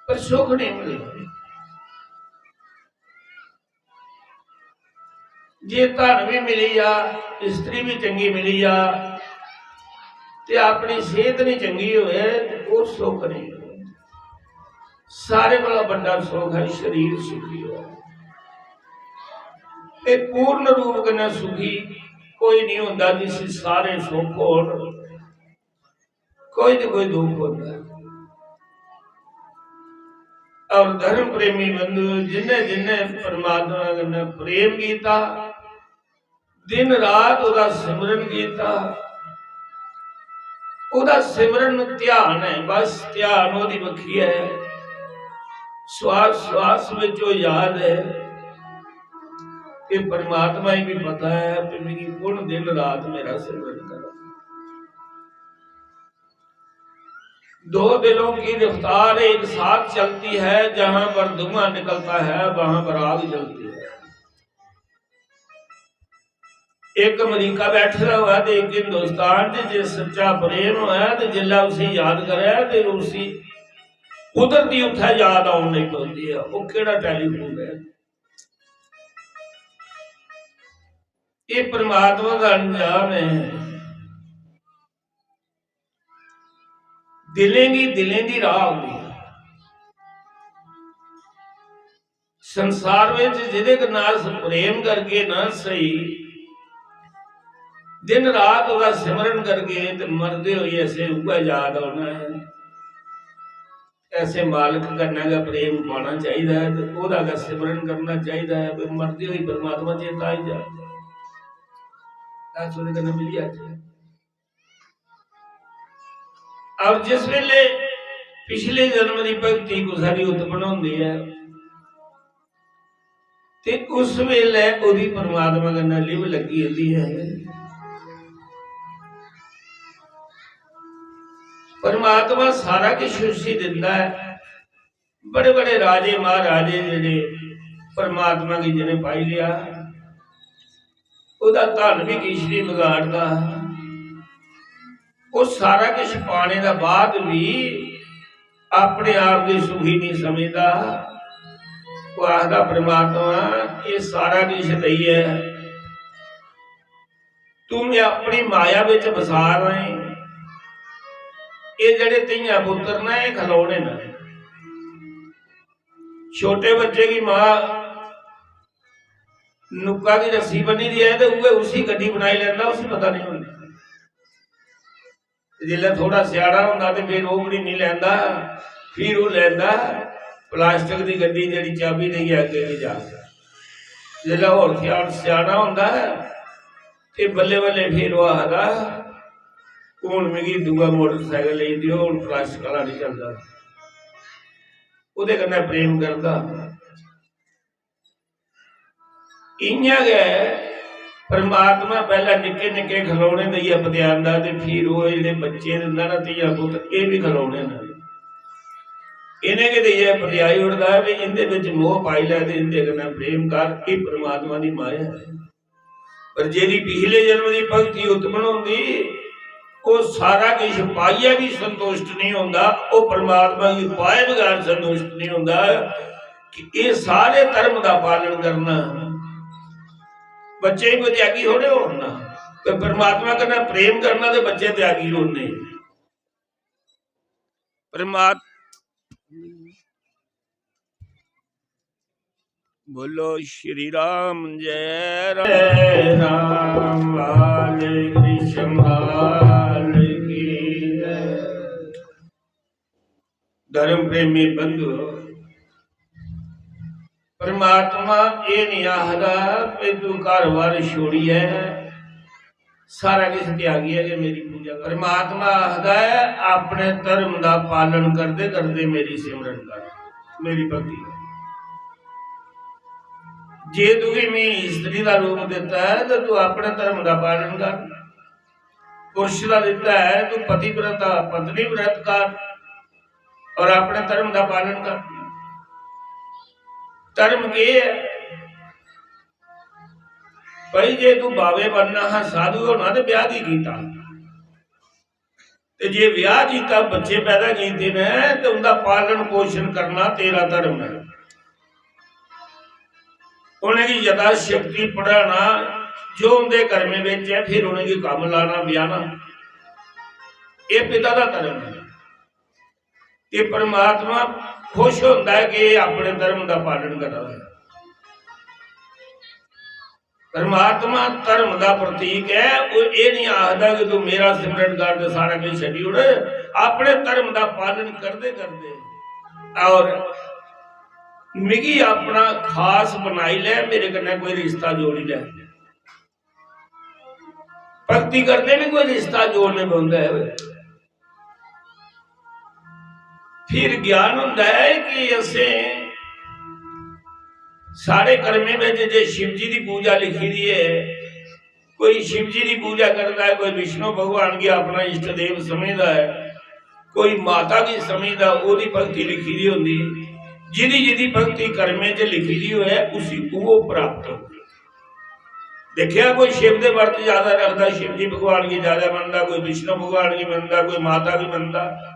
पर सुख नहीं मिलदा। जे धन भी मिली जा, स्त्री भी चंगी मिली जा, ते अपनी सेहत नहीं चंगी होए, ते ओह सुख नहीं। सारे कोला बड़ा सुख है शरीर सुखी हो। ते पूर्ण रूप कन्नै सुखी कोई नहीं होंदा, जिसी सारे सुख होण, कोई ना कोई दुख होंदा है। और धर्म प्रेमी बंधु, जिन्ने जिन्ने परमात्मा कन्नै प्रेम कीता, दिन रात ओदा सिमरन कीता, ਉਹਦਾ ਸਿਮਰਨ ਧਿਆਨ ਹੈ, ਬਸ ਧਿਆਨ ਉਹਦੀ ਵੱਖੀ ਹੈ। ਸਵਾਸ ਸਵਾਸ ਵਿੱਚ ਉਹ ਯਾਦ ਹੈ ਕਿ ਪਰਮਾਤਮਾ ਹੀ ਵੀ ਪਤਾ ਹੈ ਕਿ ਮੇਰੀ ਕੌਣ ਦਿਨ ਰਾਤ ਮੇਰਾ ਸਿਮਰਨ ਕਰੇ। दो दिलों की रफ्तार एक साथ चलती है, जहां पर धुआं निकलता है वहां पर आग जलती है। एक अमेरिका बैठे दा होऐ ते एक हिंदुस्तान च, जे सच्चा प्रेम होऐ ते जिसलै उसी याद करै ते उसी कुदरती उत्थै याद औन लगी पौंदी ऐ। ओह् केह्ड़ा टेलीफोन ऐ? एह् परमात्मा दा अनजान ऐ। दिलें गी दिलें दी राह होंदी ऐ। संसार विच जिदे कन्नै अस प्रेम करगे ना सही, दिन रात ओह्दा सिमरन करगे ते मरदे होई असें उ'ऐ याद औना ऐ। ऐसे मालक कन्नै गै प्रेम पाना चाहिदा ऐ ते ओह्दा गै सिमरन करना चाहिदा ऐ, ते मरदे होई परमात्मा चेता आई जा। अस ओह्दे कन्नै मिली जाचै। और जिस वेले पिछले जन्म दी भक्ति कुसै दी उत्पन्न होंदी ऐ, ते उस वेले ओह्दी परमात्मा कन्नै लिव लग्गी जंदी ऐ। परमात्मा सारा किश उसी दिंदा ऐ। बड़े बड़े राजे महाराजे जेह्ड़े परमात्मा गी जि'नें पाई लेआ, ओह्दा धन बी किश निं बगाड़दा। ओह् सारा किश पाने दे बाद बी अपने आप गी सुखी निं समझदा। ओह् आखदा, "परमात्मा, एह् सारा किश देइयै तू मैं अपनी माया बिच बसा रहे।" एह् जेह्ड़े धियां पुत्तर न, एह् खलौने न। छोटे बच्चे गी मां नुक्का दी रस्सी बन्नी दी ऐ ते उ'ऐ उसी गड्डी बनाई लैंदा, उसी पता निं होंदा। ते जिसलै थोह्ड़ा स्याना होंदा ते फिर ओह् बी निं लैंदा, फिर ओह् लैंदा प्लास्टिक दी गड्डी, जेह्ड़ी चाबी देइयै अग्गें निं जा। जिसलै होर स्यान-, स्याना होंदा ऐ ते बल्लें बल्लें फिर ओह् आखदा, "हून मिगी दूआ मोटरसाइकल लेई देओ, हून प्लास्टिक आह्ला निं चलदा।" ओह्दे कन्नै प्रेम करदा। इ'यां गै परमात्मा पैह्लें निक्के निक्के खलौने देइयै पतेआंदा ते फिर ओह् जेह्ड़े बच्चे न, ना धियां पुत्तर, एह् बी खलौने न, इ'नें गै देइयै पतेआई ओड़दा ऐ, "भाई, इं'दे बिच मोह पाई लै ते इं'दे कन्नै प्रेम कर।" एह् परमात्मा दी माया ऐ। पर जेह्दी पिछले जन्म दी भक्ति उत्पन्न होंदी, ओह् सारा किश पाइयै बी संतुष्ट निं होंदा, ओह् परमात्मा गी पाए बगैर संतुष्ट निं होंदा कि एह् सारे धर्म दा पालन करना। बच्चे कोई त्यागी थोड़े होन ना, ते परमात्मा कन्नै प्रेम करना ते बच्चे त्यागी होने। परमात्मा बोलो श्री राम जय राम। जय राम वाले कृष्ण लाल की जय। धर्म प्रेमी बंधु, परमात्मा एह् नहीं आखदा कि तू घर बार छोड़ियै सारा किश त्यागियै गै मेरी पूजा कर। परमात्मा आखदा ऐ, "अपने धर्म दा पालन करदे करदे मेरी सिमरन कर, मेरी भक्ति कर।" जे तुगी मैं स्त्री दा रूप दित्ता ऐ, ते तू अपने धर्म दा पालन कर। पुरुष दा दित्ता ऐ, तू पतिव्रता, पत्नी व्रत कर और अपने धर्म दा पालन कर। धर्म केह् ऐ? भाई, जे तू बावे बनना हा, साधु होना, ते ब्याह की कीता? ते जे ब्याह कीता, बच्चे पैदा कीते ने, ते उंदा पालन पोषण करना तेरा धर्म ऐ। उनेंगी यथाशक्ति पढ़ाना, जो उंदे कर्में बिच ऐ, फिर उनेंगी कम्म लाना, ब्याहना, एह् पिता दा धर्म ऐ। ते परमात्मा खुश होंदा ऐ कि एह् अपने धर्म दा पालन करा दा ऐ। परमात्मा धर्म दा प्रतीक ऐ। ओह् एह् नहीं आखदा कि तू मेरा सिमरन कर ते सारा किश छड्डी ओड़। अपने धर्म दा पालन करदे करदे और मिगी अपना खास बनाई लै, मेरे कन्नै कोई रिश्ता जोड़ी लै। भक्ति करदे भी कोई रिश्ता जोड़ने पौंदा ऐ। फिर ज्ञान होंदा है कि असें साढ़े कर्में बिच जे शिव जी दी पूजा लिखी दी है, कोई शिव जी दी पूजा करता है, कोई विष्णु भगवान गी अपना इष्ट देव समझदा है, कोई माता गी समझदा, ओह्दी भक्ति लिखी दी होंदी। जिदी जिदी भक्ति कर्में च लिखी दी होऐ, उसी ओह् प्राप्त होंदी। देखिया, कोई शिव दे व्रत ज्यादा रखदा, शिव जी भगवान गी ज्यादा मनदा, कोई विष्णु भगवान गी मनदा, कोई माता गी मनदा।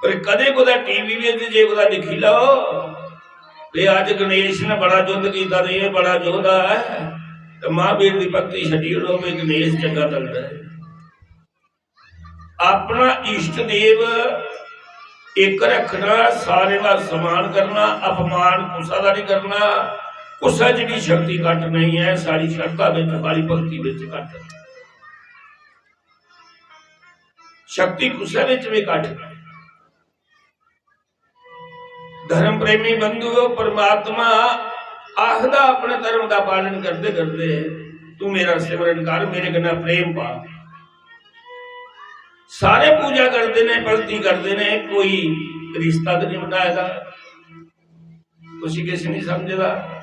पर कदे कुतै टीवी बिच जे कुतै दिक्खी लैओ, "वे अज्ज गणेश ने बड़ा युद्ध कीता ते एह् बड़ा योद्धा ऐ, ते महावीर दी भक्ति छड्डी ओड़ो, वे गणेश चंगा लगदा ऐ।" अपना इष्ट देव इक रखना, सारे दा सम्मान करना, अपमान कुसै दा नहीं करना। कुसै च भी शक्ति घट नहीं है, सारी श्रद्धा बिच, सारी भक्ति बिच घट। शक्ति कुसै बिच भी घट नहीं। धर्म प्रेमी बंधुओ, परमात्मा आखदा अपने धर्म का पालन करते करते, "तू मेरा सिमरन कर, मेरे कन्नै प्रेम पा।" सारे पूजा करते ने, भक्ति करते ने, कोई रिश्ता तो नहीं बनाए दा, कुछ किस नहीं समझदा,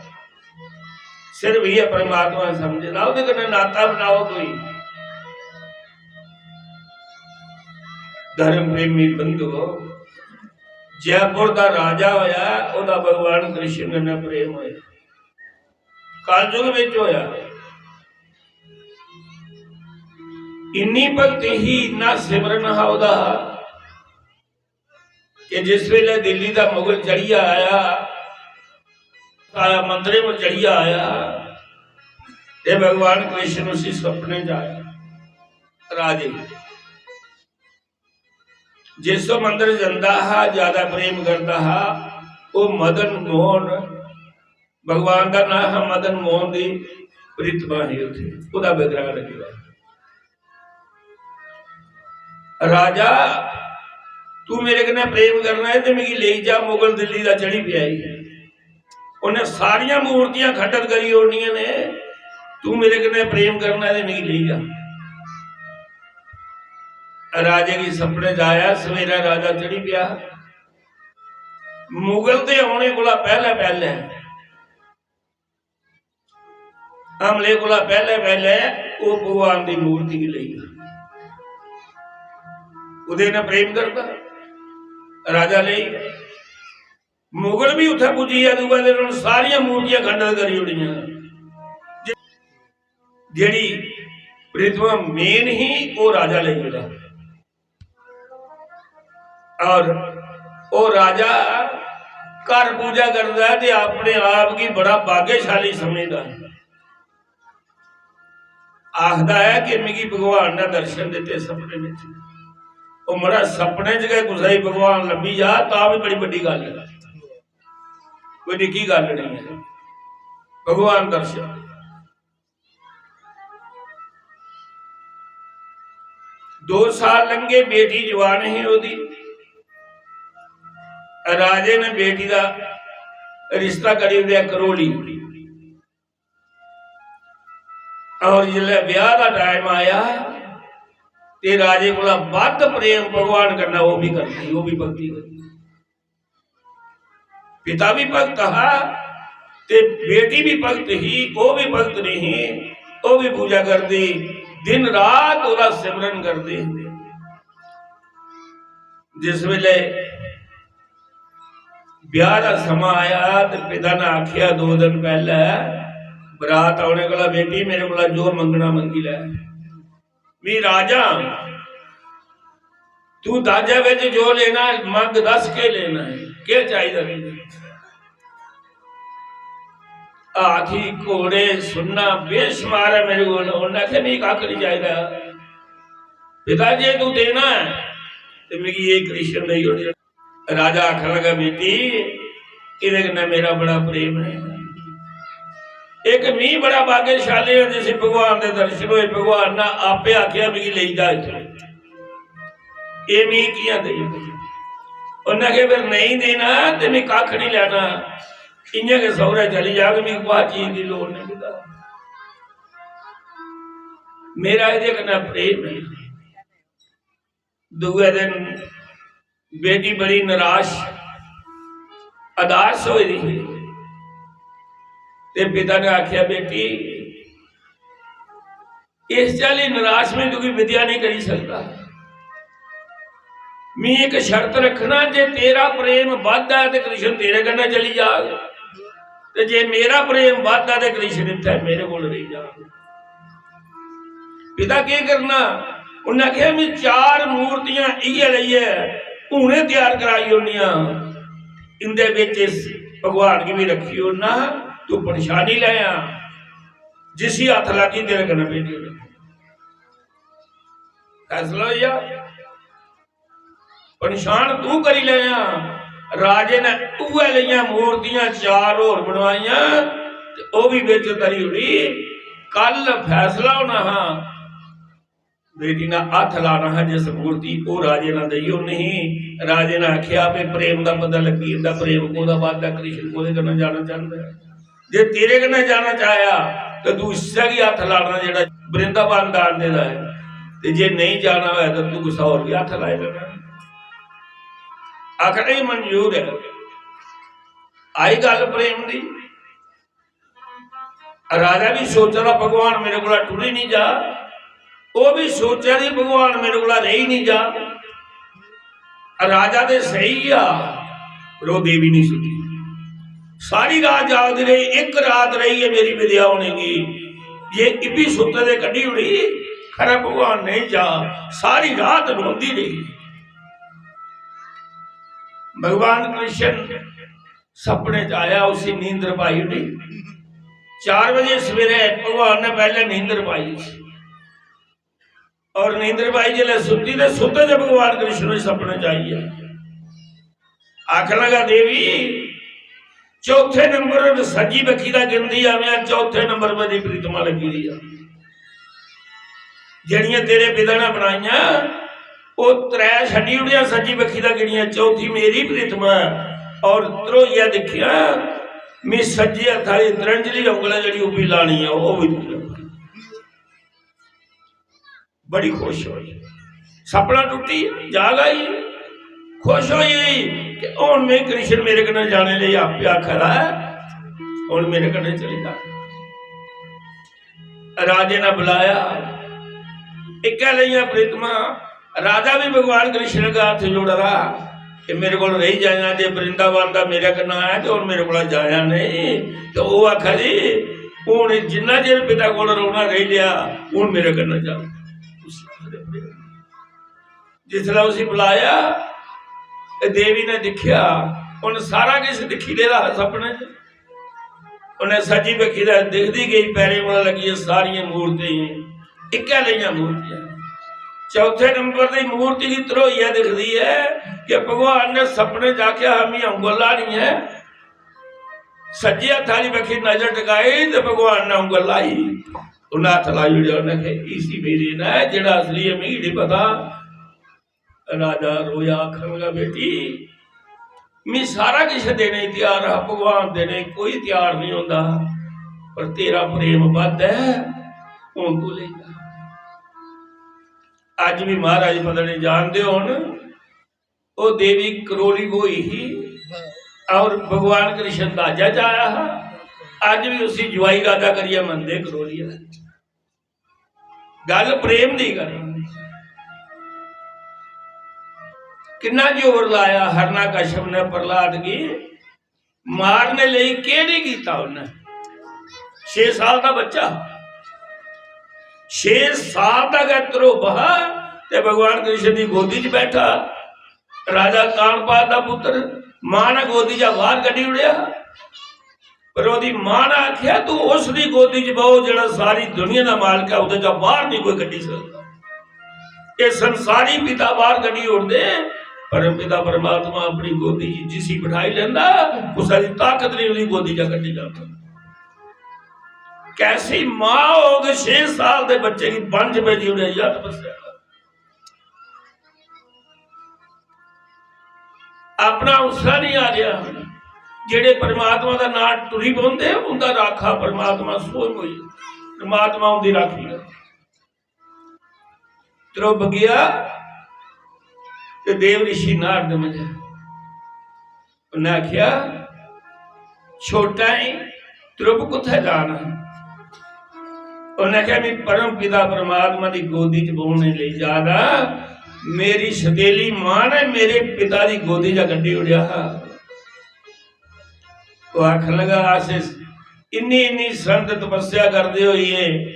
सिर्फ ये परमात्मा समझदा, ओह्दे कन्नै नाता बनाओ कोई। धर्म प्रेमी बंधुओ, जयपुर दा राजा होया, ओह्दा भगवान कृष्ण कन्नै प्रेम होया, कलयुग विच होया। इन्नी भक्ति ही, इन्ना सिमरन हा ओह्दा कि जिस वेले दिल्ली दा मुगल चढ़ियै आया, आया मंदरें पर चढ़ियै आया, ते भगवान कृष्ण उसी सपने च आया। राजे जिस मंदर जंदा हा, ज्यादा प्रेम करदा हा, वो मदन मोहन, भगवान का नाम हा मदन मोहन दी प्रीतमा ही, उत्थे ओहदा विग्रह लग्गे दा। "राजा, तू मेरे कन्नै प्रेम करना है ते मिगी लेई जा, मुगल दिल्ली दा चढ़ी पिया ही।" उन्हें सारियां मूर्तियां खंडित करी ओड़नियां ने, "तू मेरे कन्नै प्रेम करना है ते मिगी लेई जा।" राजे गी सपने च आया, सवेरा राजा चढ़ी पिया। मुगल दे औने कोला पैहले पैहले, हमले कोला पैहले पैहले ओह भगवान दी मूर्ति गी लेई गेआ। ओहदे ने प्रेम करदा, राजा लेई गेआ। मुगल भी उत्थे पुज्जी गेआ दूए दिन, उन्हें सारियां मूर्तियां खंडित करी ओड़ियां। जे-, जेड़ी प्रीतमा मेन ही, ओह राजा लेई गेआ। और ओह राजा घर पूजा करदा है ते अपने आप गी बड़ा भाग्यशाली समझदा है। आखदा है कि मिगी भगवान ने दर्शन दित्ते सपने विच। ओह मड़ा सपने च गै कुसै गी भगवान लब्भी जा, तां भी बड़ी बड्डी गल्ल है, कोई निक्की गल्ल नहीं है। भगवान दर्शन दे। दो साल लंघे, बेटी जवान ही ओहदी। राजे ने बेटी दा रिश्ता करी ओड़ेआ करोली। और जिसलै ब्याह दा टाइम आया ते राजे कोला बद्ध प्रेम भगवान कन्नै ओह भी करदी, ओह भी भक्ति करदी। पिता भी भक्त हा ते बेटी भी भक्त ही, ओह भी भक्त नहीं, ओह भी पूजा करदी, दिन रात ओहदा सिमरन करदी। जिस वेले ब्याह दा समां आया ते पिता ने आखिया दो दिन पैहले बरात औने कोला, "बेटी, मेरे कोला जो मंगना मंगी लै।" "मी राजा, तू दाजै बिच जो लेना है, मंग, दस, केह् लेना है, केह् चाहिदा तुगी?" "हाथी, घोड़े, सुन्ना बेशुमार है मेरे कोल।" उन्नै आखेआ, "मिगी कक्ख निं चाहिदा। पिता, जे तू देना है, ते मिगी एह् कृष्ण देई ओड़।" राजा आखन लगा, "बेटी, एह्दे कन्नै मेरा बड़ा प्रेम है। इक मी बड़ा भाग्यशाली है जिसी भगवान दे दर्शन होए, भगवान ने आपे आखेआ, मिगी लेई जा इत्थूं। एह् मी कि'यां देई?" उन्नै आखेआ, "फिर नेईं देना ते मी कक्ख निं लैना, इ'यां गै सौह्रै चली जाग, मिगी कुसै चीज दी लोड़ नेईं।" मेरा एह्दे कन्नै प्रेम ऐ। दूए दिन बेटी बड़ी निराश, अदास होई दी ही। ते पिता ने आख्या, "बेटी, इस चाल्ली निराश में तुगी विद्या नहीं करी सकदा। मी इक शर्त रखना, जे तेरा प्रेम बधदा ऐ ते कृष्ण तेरे कन्नै चली जाग, ते जे मेरा प्रेम बधदा ते कृष्ण इत्थै मेरे कोल रेही जाग।" पिता केह् करना? उन्नै आखेआ, "मैं चार मूर्तियां इ'यै लेइयै हुने त्यार कराई ओड़नियां, इं'दे बिच इस भगवान गी भी रक्खी ओड़ना, तू पन्छानी लैयां, जिसी हत्थ लागी तेरे कन्नै भेजी ओड़ना।" फैसला होई जा, पन्छान तू करी लैयां। राजे ने उ'ऐ लेइयां मूर्तियां चार होर बनवाइयां ते ओह् भी बिच धरी ओड़ी। कल फैसला होना हा, बेटी ने हत्थ लाना हा जिस मूर्ति, ओह् राजे ने देई ओड़नी ही। राजे ने आखेआ, "आपे प्रेम दा पता लग्गी जंदा, प्रेम कोह्दा बधदा, कृष्ण कोह्दे कन्नै जाना चांह्दा ऐ। जे तेरे कन्नै जाना चाहेआ ते तू इस्सै गी हत्थ लाना जेह्ड़ा वृंदावन दान देदा ऐ, ते जे नेईं जाना होऐ ते तू कुसै होर गी हत्थ लाई लैना।" आखना ही मंजूर ऐ। आई गल्ल प्रेम दी। राजा भी सोचा दा, "भगवान मेरे कोला टुरी नहीं जा।" ओह् भी सोचा दी, "भगवान मेरे कोला रेही नहीं जा।" राजा ते सेई आ, पर ओह् देवी नहीं सुती। सारी रात जागदी रेही, इक रात रेही ऐ मेरी विद्या होने गी, जे इब्बी सुत्ते दे कड्ढी ओड़ी, खरै भगवान नेईं जा। सारी रात रोंदी रेही। भगवान कृष्ण सपने च आया, उसी नींदर पाई ओड़ी। चार बजे सवेरे भगवान ने पैह्ले नींदर पाई उसी। और नींदर पाई जिसलै सुत्ती ते सुत्ते दे भगवान कृष्ण उसी सपने च आई गेआ। आखन लगा, "देवी, चौथे नंबर पर सज्जी बक्खी दा गिनदी आवेआं, चौथे नंबर पर दी प्रीतमा लग्गी दी आ।" जेह्ड़ियां तेरे पिता ने बनाइयां, ओह् त्रै छड्डी ओड़ियां, सज्जी बक्खी दा गिनियां, चौथी मेरी प्रीतमा ऐ। और ध्रोइयै दिक्खेआ, मी सज्जे हत्था दी त्रंजली उंगल ऐ जेह्ड़ी, ओह् बी लानी ऐ, ओह् बी तुगी। बड़ी खुश होई, सपना टुट्टी, जाग आई, खुश होई गेई कि हुन में कृष्ण मेरे कन्नै जाने लेई आपे आखा दा ऐ, हुन मेरे कन्नै चली जा। राजे ने बुलाया, इक्कै लेइयां प्रीतमा। राजा भी भगवान कृष्ण का हत्थ जोड़ा दा कि मेरे कोल रेही जायां, जे वृंदावन दा मेरे कन्नै आया ते हुन मेरे कोला जाया नहीं। ते ओह् आखा दी, "हुन जिन्ना चिर पिता कोल रौह्ना रेही लेआ, हुन मेरे कन्नै जाओ।" जिसलै उसी बुलाया ते देवी ने दिक्खेआ, उन्न सारा किश दिक्खी लेदा हा सपने च। उन्नै सज्जी बक्खी दा दिखदी गेई, पैरें कोला लग्गियै सारियां मूर्तियां इक्कै लेइयां मूर्तियां। चौथे नंबर दी मूर्ति गी ध्रोइयै दिखदी ऐ कि भगवान ने सपने च आखेआ हा, "मी उंगल लानी ऐ।" सज्जे हत्था आह्ली बक्खी नजर टकाई ते भगवान ने उंगल लाई। उन्नै हत्थ लाई ओड़ेआ, उन्नै आखेआ, "इसी मेरे ना, जेह्ड़ा असली ऐ, मिगी निं पता।" राजा रोया, आखन लगा, "बेटी, मैं सारा किश देने गी त्यार हा, भगवान देने गी कोई त्यार नहीं होंदा, पर तेरा प्रेम बद्ध ऐ, हून तू लेई जा।" अज्ज भी महाराज पता नहीं जानदे होन, ओह् देवी करोली ब्होई ही और भगवान कृष्ण दाजा च आया हा। अज्ज भी उसी जुआई राजा करियै मनदे करोली आह्ले। गल्ल प्रेम दी कर। किन्ना जोर लाया हरना कश्यप ने प्रहलाद गी मारने लेई, केह् नहीं कीता उन्नै? छे साल दा बच्चा, छे साल दा गै ध्रुव हा ते भगवान कृष्ण दी गोदी च बैठा। राजा कानपाद दा पुत्र, मां ने गोदी चा बाहर कड्ढी ओड़ेआ। पर ओह्दी मां ने आखेआ, "तू उस दी गोदी च बौह् जेह्ड़ा सारी दुनिया दा मालक ऐ, ओह्दे चा बाहर नहीं कोई कड्ढी सकदा।" एह् संसारी पिता बाहर कड्ढी ओड़दे, पर पिता परमात्मा अपनी गोदी च जिसी बठाई लैंदा, कुसै दी ताकत नहीं ओह्दी गोदी चा कड्ढी लैंदा। कैसी मां होग, छे साल दे बच्चे गी वन च भेजी ओड़ेआ यार तपस्या। अपना हौसला नहीं आ रहा। जेह्ड़े परमात्मा दा नां टुरी पौंदे, उंदा राखा परमात्मा स्वयं होई, परमात्मा उंदी राखी करदा। ध्रुव गया, ते देव ऋषि नारद मिले। उन्हें आख्या, "छोटा ही, ध्रुव कुत्थै जाना?" उन्हें आख्या, "मैं परम पिता परमात्मा दी गोदी च बौहने लेई जा रहा। मेरी सतीली मां ने मेरे पिता दी गोदी चा कड्ढी ओड़ेआ हा।" ओह आखन लगा, "अस इस इन्नी इन्नी संत तपस्या करदे होइए,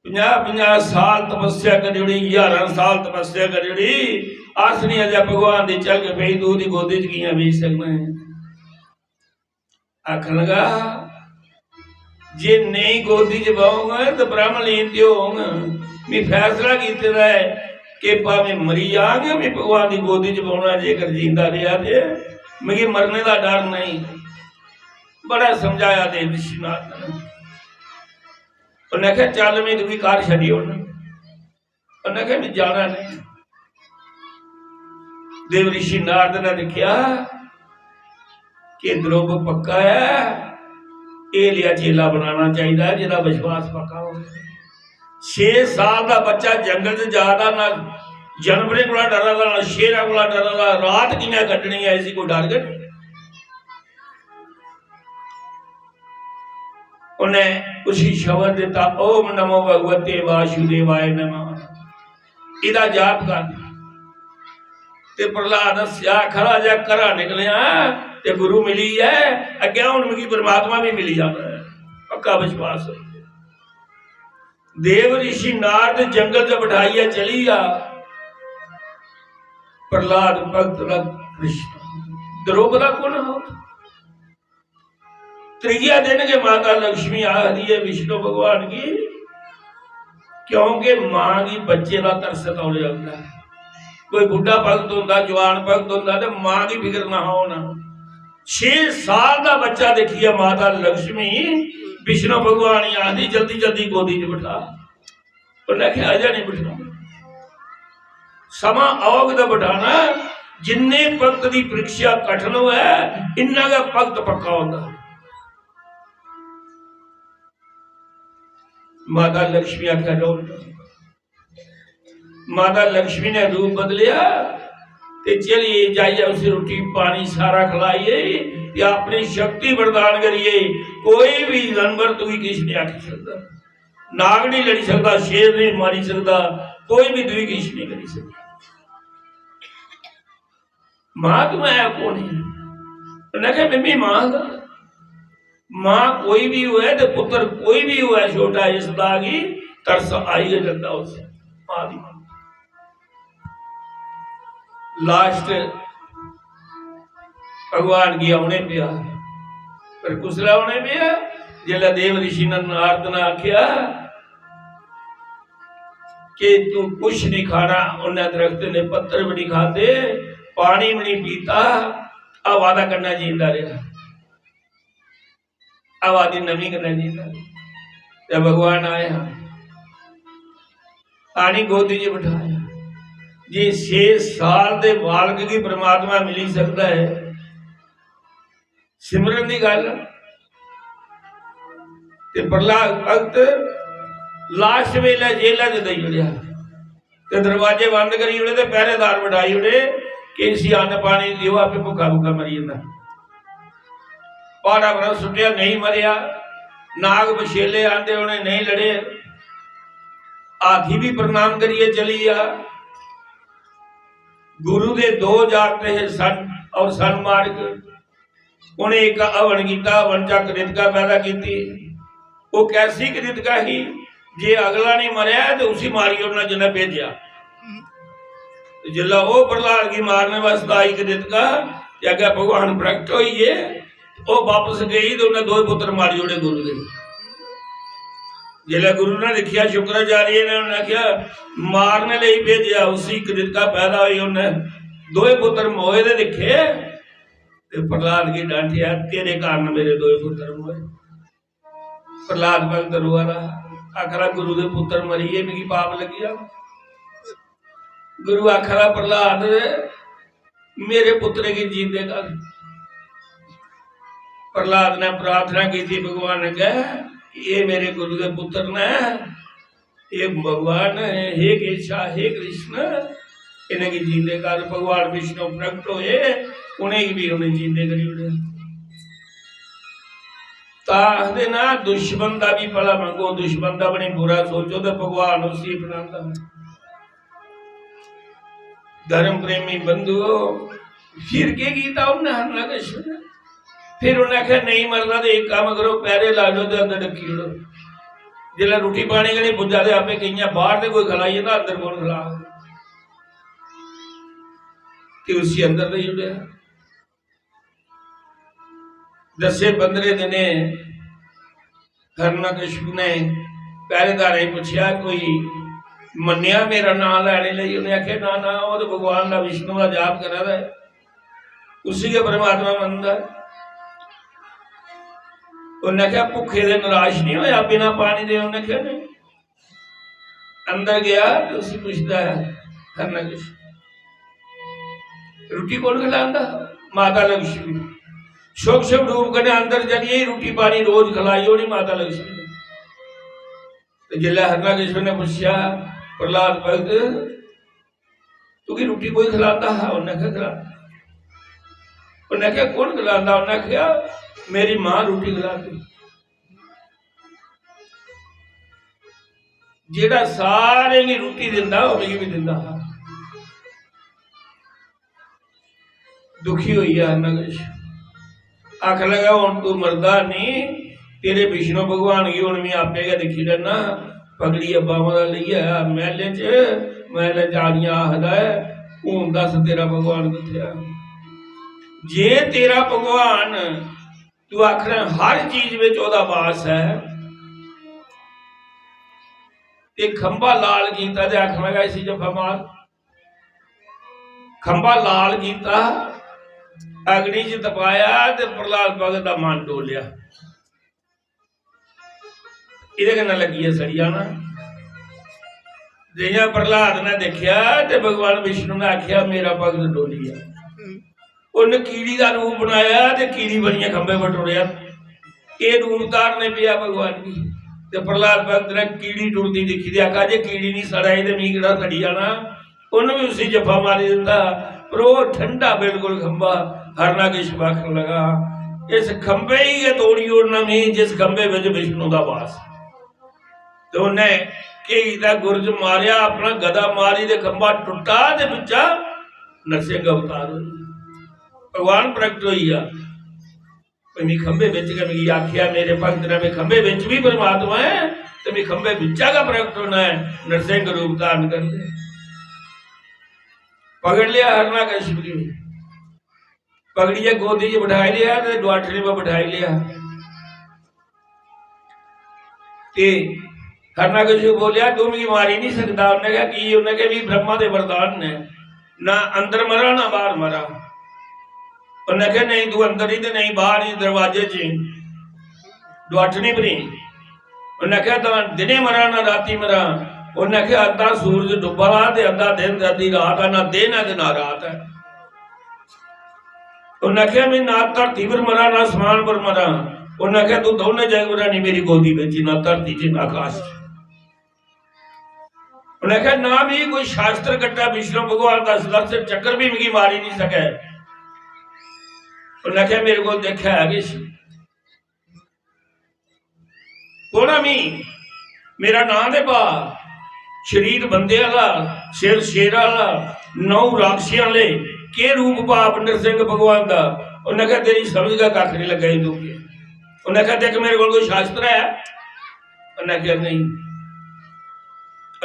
पंजाह पंजाह साल तपस्या करी ओड़ी, हजारां साल तपस्या करी ओड़ी, अस नहीं अजें भगवान दी झलक पेई, तू ओहदी गोदी च कियां बेही सकना है?" आखन लगा, "जे नेईं गोदी च बौंग ते ब्रह्मलीन ते होंग। मैं फैसला कीते दा ऐ कि भावें मरी जांग, मैं भगवान दी गोदी च बौना, जेकर जींदा रेहा ते मिगी मरने दा डर नहीं।" बड़ा समझाया देव ऋषि नारद ने। उन्हें आखेआ, "चल, मैं तुगी घर छड्डी ओड़ना।" उन्हें आखेआ, "मैं जाना नहीं।" देव ऋषि नारद ने दिक्खेआ कि ध्रुव पक्का ऐ, एह लेआ चेला बनाना चाहिदा ऐ, जेह्दा विश्वास पक्का हो। छे साल दा बच्चा जंगल च जा दा, ना जानवरें कोला डरा दा, ना शेरा कोला डरा दा, रात कि'यां कड्ढनी ऐ, इसी कोई डर गै नहीं। उन्हें उसी शब्द दिता, "ओम नमो भगवते वासुदेवाय नमः।" इदा जाप कर। ते प्रहलाद हस्सेआ, खरा जा घरा निकलेआ ते गुरु मिली ऐ, अग्गें हुन मिगी परमात्मा भी मिली जाना ऐ, पक्का विश्वास है। देव ऋषि नारद जंगल च बठाइयै चली आ। प्रहलाद भगत दा कृष्ण, ध्रुव दा कु'न हा? त्रिया दिन गै माता लक्ष्मी आखदी ऐ विष्णु भगवान गी, क्योंकि मां गी बच्चे दा तरस तौले औंदा ऐ। कोई बुड्ढा भगत होंदा, जवान भगत होंदा, ते मां गी फिकर ना होना। छे साल दा बच्चा दिक्खियै माता लक्ष्मी विष्णु भगवान गी आखदी, "जल्दी जल्दी गोदी च बठा।" उन्नै आखेआ, "अजें नहीं बठाना, समां औग तां बठाना।" जिन्ने भगत दी परीक्षा कठन होऐ, इन्ना गै भगत पक्का होंदा। माता लक्ष्मी आखेआ, "रौह्न।" माता लक्ष्मी ने रूप बदलेआ ते चली जाइयै उसी रुट्टी पानी सारा खलाइयै ते अपनी शक्ति प्रदान करियै कोई भी जानवर तुगी किश नहीं आखी सकदा। नाग नहीं लड़ी सकदा, शेर नहीं मारी सकदा, कोई भी तुगी किश नहीं करी सकदा। मां तू है कौन है? उन्हें कहा, "मिम्मी मां दा।" मां कोई भी होए ते पुत्र कोई भी होए छोटा, इसदा गी तरस आई गै जंदा उस मां दी। लास्ट भगवान गी औने पेआ, पर कुसलै औने पेआ? जिसलै देव ऋषि ने नारद ने आखेआ कि तू कुछ नहीं खाना, उन्नै दरख्त दे पत्तर भी नहीं खादे, पानी भी नहीं पीता, हवा दा कन्नै जींदा रेहा। हवा दी नमी कन्नै जींदा। ते भगवान आए हां, आनी गोदी च बठाया। जे छे साल दे बालक गी परमात्मा मिली सकदा है, सिमरन दी गल्ल। ते प्रहलाद भगत लास्ट वेले जेला च देई ओड़ेआ। ते दरवाजे बंद करी ओड़े ते पैहरेदार बठाई ओड़े कि इसी अन्न पानी देओ, आपे भुक्खा भुक्खा मरी जंदा। प्हाड़ा परा सुट्टेआ, नेईं मरेआ। नाग बछेले आंदे, उ'नें नेईं लड़े। हाथी भी प्रणाम करियै चली गेआ। गुरु दे दो जागत हे, सन और सन्मार्ग। उ'नें इक हवन कीता, हवन चा कृतिका पैदा कीती। ओह् कैसी कृतिका ही? जे अगला नहीं मरेआ ते उसी मारी ओड़ना जिन्नै भेजेआ। ते जिसलै ओह् प्रहलाद गी मारने वास्तै आई कृतिका, ते अग्गें भगवान प्रकट होई गे, ओह् बापस गई ते उन्नै दोए पुत्र मारी ओड़े गुरु दे। जिसलै गुरु ने दिक्खेआ, शुक्राचार्य ने उन्नै आखेआ, "मारने लेई भेजेआ, उसी कृतिका पैदा होई, उन्नै दोए पुत्र मोए दे दिक्खे।" ते प्रहलाद गी डांटेआ, "तेरे कारण मेरे दोए पुत्र मोए।" प्रहलाद भगत रोआ दा, आखा दा, "गुरु दे पुत्र मरी गे, मिगी पाप लग्गी जा।" गुरु आखा दा, "प्रहलाद, मेरे पुत्तरे गी जींदे कर।" प्रहलाद ने प्रार्थना की थी भगवान अग्गै कि "ये मेरे गुरु दे पुत्र ने, हे भगवान, हे केशा, हे कृष्ण, इ'नेंगी जींदे कर। भगवान विष्णु प्रगट होए, उ'नेंगी भी उ'नें जींदे करी ओड़ेआ। तां आखदे ना, दुश्मन दा भी भला मंगो, दुश्मन दा बी बुरा सोचो, ते भगवान उसी अपनांदा। धर्म प्रेमी बंधुओ, फिर केह् कीता उन्नै हरणाकश्यप ने? फिर उन्नै आखेआ, "नेईं मरना ते इक कम्म करो, पैरे ला लो ते अंदर डक्की ओड़ो। जिसलै रुट्टी पानी गै निं पुज्जा ते आपे केइयां बाहर ते कोई खलाई जंदा, अंदर कौन खला?" ते उसी अंदर देई ओड़ेआ। दस्सें पंदरें दिनें हरणाकश्यप ने पैह्रेदारें गी पुच्छेआ, "कोई मन्नेआ मेरा नांऽ लैने लेई?" उ'नें आखेआ, "ना, ना, ओह् ते भगवान दा, विष्णु दा जाप करा दा ऐ, उसी गै परमात्मा मनदा ऐ।" उ'न्नै आखेआ, "भुक्खे दे नराश निं होएआ बिना पानी दे?" उ'न्नै आखेआ, "नेईं।" अंदर गया ते उसी पुछदा ऐ हरणाकश्यप, "रुट्टी कौन खलांदा?" "माता लक्ष्मी।" सूक्ष्म रूप कन्नै अंदर चलियै रुट्टी पानी रोज खलाई ओड़ी माता लक्ष्मी ने। ते जिसलै हरणाकश्यप ने पुच्छेआ, "प्रहलाद भगत, तुगी रुट्टी कोई खलांदा हा?" उन्नै आखेआ, "खलांदा।" उन्नै आखेआ, "कौन खलांदा?" उन्नै आखेआ, "मेरी मां रुट्टी खलांदी।" जेह्ड़ा सारें गी रुट्टी दिंदा, ओह् मिगी बी दिंदा हा। दुखी होई गेआ हरणाकश्यप। आखन लगा, "हुन तू मरदा निं, तेरे विष्णु भगवान गी हुन में आपे गै दिक्खी लैना।" पकड़ियै बांह् दा लेई आया मैह्‌ले च, मैह्‌ले च आनियै आखदा ऐ, "हुन दस्स, तेरा भगवान कुत्थै ऐ? जे तेरा भगवान, तू आखना हर चीज बिच ओह्दा वास ऐ।" ते खंभा लाल कीता ते आखन लगा, "इसी जफ्फा मार।" खंभा लाल कीता, अग्नि च तपाया ते प्रहलाद भगत दा मन डोलेआ। एह्दे कन्नै लग्गी गेआ सड़ी जाना। जि'यां प्रहलाद ने दिक्खेआ ते भगवान विष्णु ने आखेआ, "मेरा भगत डोली गेआ।" उन्न कीड़ी दा रूप बनाया ते कीड़ी बनियै खंभे पर टुरेआ। एह् रूप धारने पेआ भगवान गी। ते प्रहलाद भगत ने कीड़ी टुरदी दिक्खी ते आखा, "जे कीड़ी निं सड़ा, एह् ते मिगी केह्ड़ा सड़ी जाना।" उन्न बी उसी जफ्फा मारी दित्ता, पर ओह् ठंडा बिल्कुल खंभा। हरणाकश्यप आखन लगा, "इस खंभे गी गै तोड़ी ओड़ना में, जिस खंभे बिच विष्णु दा वास।" ते उन्नै केह् कीता, गुरज मारेआ, अपना गदा मारी ते खंभा टुट्टा ते बिच्चा नरसिंह अवतार होई गेआ, भगवान प्रगट होई गेआ। "भाई, मी खंभे बिच गै मिगी आखेआ, मेरे भगत ने, मी खंभे बिच बी परमात्मा ऐ, ते मी खंभे बिच्चा गै प्रगट होना ऐ।" नरसिंह रूप धारण करी लेआ, पकड़ लेआ हरणाकश्यप गी, पकड़ियै गोदी च बठाई लेआ ते डुआठने पर बठाई लेआ। ते हरणाकश्यप बोलेआ, "तू मिगी मारी निं सकदा।" उन्नै आखेआ, "की?" उन्नै आखेआ, "मिगी ब्रह्मा दे वरदान न, ना अंदर मरा, ना बाहर मरा।" उन्नै आखेआ, "नेईं, तू अंदर ही ते नेईं बाहर ही, दरवाजे च ही, डुआठनी पर ही।" उन्नै आखेआ, "तां दिनें मरा, ना रातीं मरा।" उन्नै आखेआ, "अद्धा सूरज डुब्बा दा ते अद्धा दिन ते अद्धी रात ऐ, ना दिन ऐ ते ना रात ऐ।" उन्नै आखेआ, "में ना धरती पर मरा, ना आसमान पर मरा।" उन्नै आखेआ, "तू दौनें जगह पर निं, मेरी गोदी बिच, ना धरती च, ना आकाश च।" उन्नै आखेआ, "ना मिगी कोई शास्त्र कट्टा विष्णु भगवान दा सुदर्शन चक्कर भी मिगी मारी निं सकै।" उन्नै आखेआ, "मेरे कोल दिक्खेआ है किश, कोना मी, मेरा नांऽ ते पा, शरीर बंदे आह्ला, सिर शेर आह्ला, नौ राक्षियां आह्ले, केह् रूप भाव नरसिंह भगवान दा?" उन्नै आखेआ, "तेरी समझ गै कक्ख निं लग्गा दी तुगी।" उन्नै आखेआ, "दिक्ख, मेरे कोल कोई शास्त्र ऐ?" उन्नै आखेआ, "नेईं।"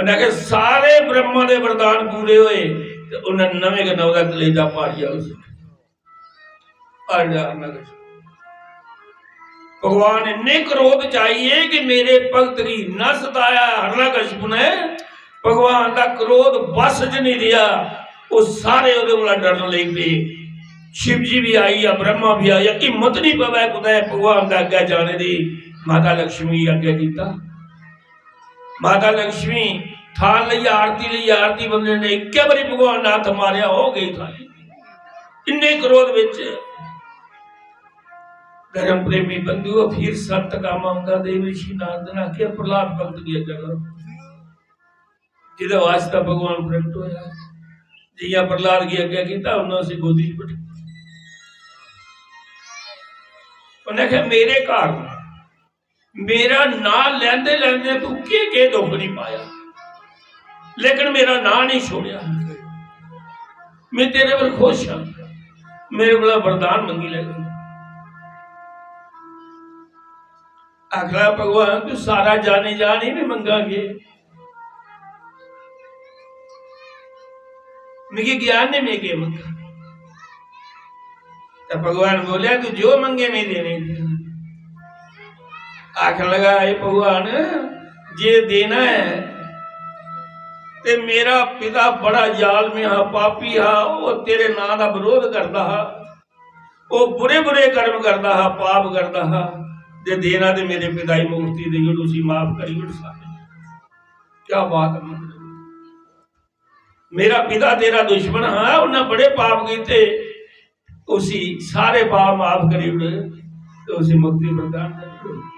उन्नै आखेआ, "सारे ब्रह्मा दे वरदान पूरे होए।" ते उन्नै नमें कन्नै ओह्दा कलेजा पाड़िया उसी। भगवान इन्ने क्रोध च आई गे कि मेरे भगत गी इन्ना सताया हरणाकश्यप ने, भगवान दा क्रोध बस च नहीं रिहा। ओह् सारे ओह्दे कोला डरन लगी पे। शिव जी भी आई गेआ, ब्रह्मा भी आई गेआ, हिम्मत नहीं पवै कुतै भगवान दे अग्गै जाने दी। माता लक्ष्मी गी अग्गै कीता। माता लक्ष्मी थाल लेइयै, आरती लेइयै, आरती बंदे ने इक्कै बारी भगवान ने हत्थ मारेआ, हो गई थाली। इन्ने क्रोध बिच धर्म प्रेमी बंधुओ, फिर सत्त काम औंदा। देव ऋषि नारद ने आखेआ, "प्रहलाद भगत गी अग्गें करो, जेह्दे वास्तै भगवान प्रगट होया।" जियां प्रहलाद गी अग्गें कीता, उन्ना उसी गोदी च बठा। उन्हें आखेआ, मेरे घर मेरा नां लैंदे लैंदे तू केह् केह् दुख नहीं पाया, लेकिन मेरा नां नहीं छोड़िया। मैं तेरे पर खुश हां, मेरे कोला वरदान मंगी ले। आखदा, भगवान, तू सारा जाने जा, नहीं मैं मंगांगे। मिगी ज्ञान ने, मैं केह् मंगा? तो भगवान बोले, तू जो मंगे, मैं देने। आखन लगा, हे भगवान, जे देना है, ते मेरा पिता बड़ा जालमी हा, पापी हा, वो तेरे नां दा विरोध करदा हा, वो बुरे बुरे कर्म करदा हा, पाप करदा हा। जे देना ते मेरे पिता गी मुक्ति देई ओड़, उसी माफ करी ओड़ सारे। क्या बात है। मेरा पिता तेरा दुश्मन हा, उन्हें बड़े पाप कीते, उसी सारे पाप माफ करी ओड़ ते उसी मुक्ति प्रदान करी ओड़।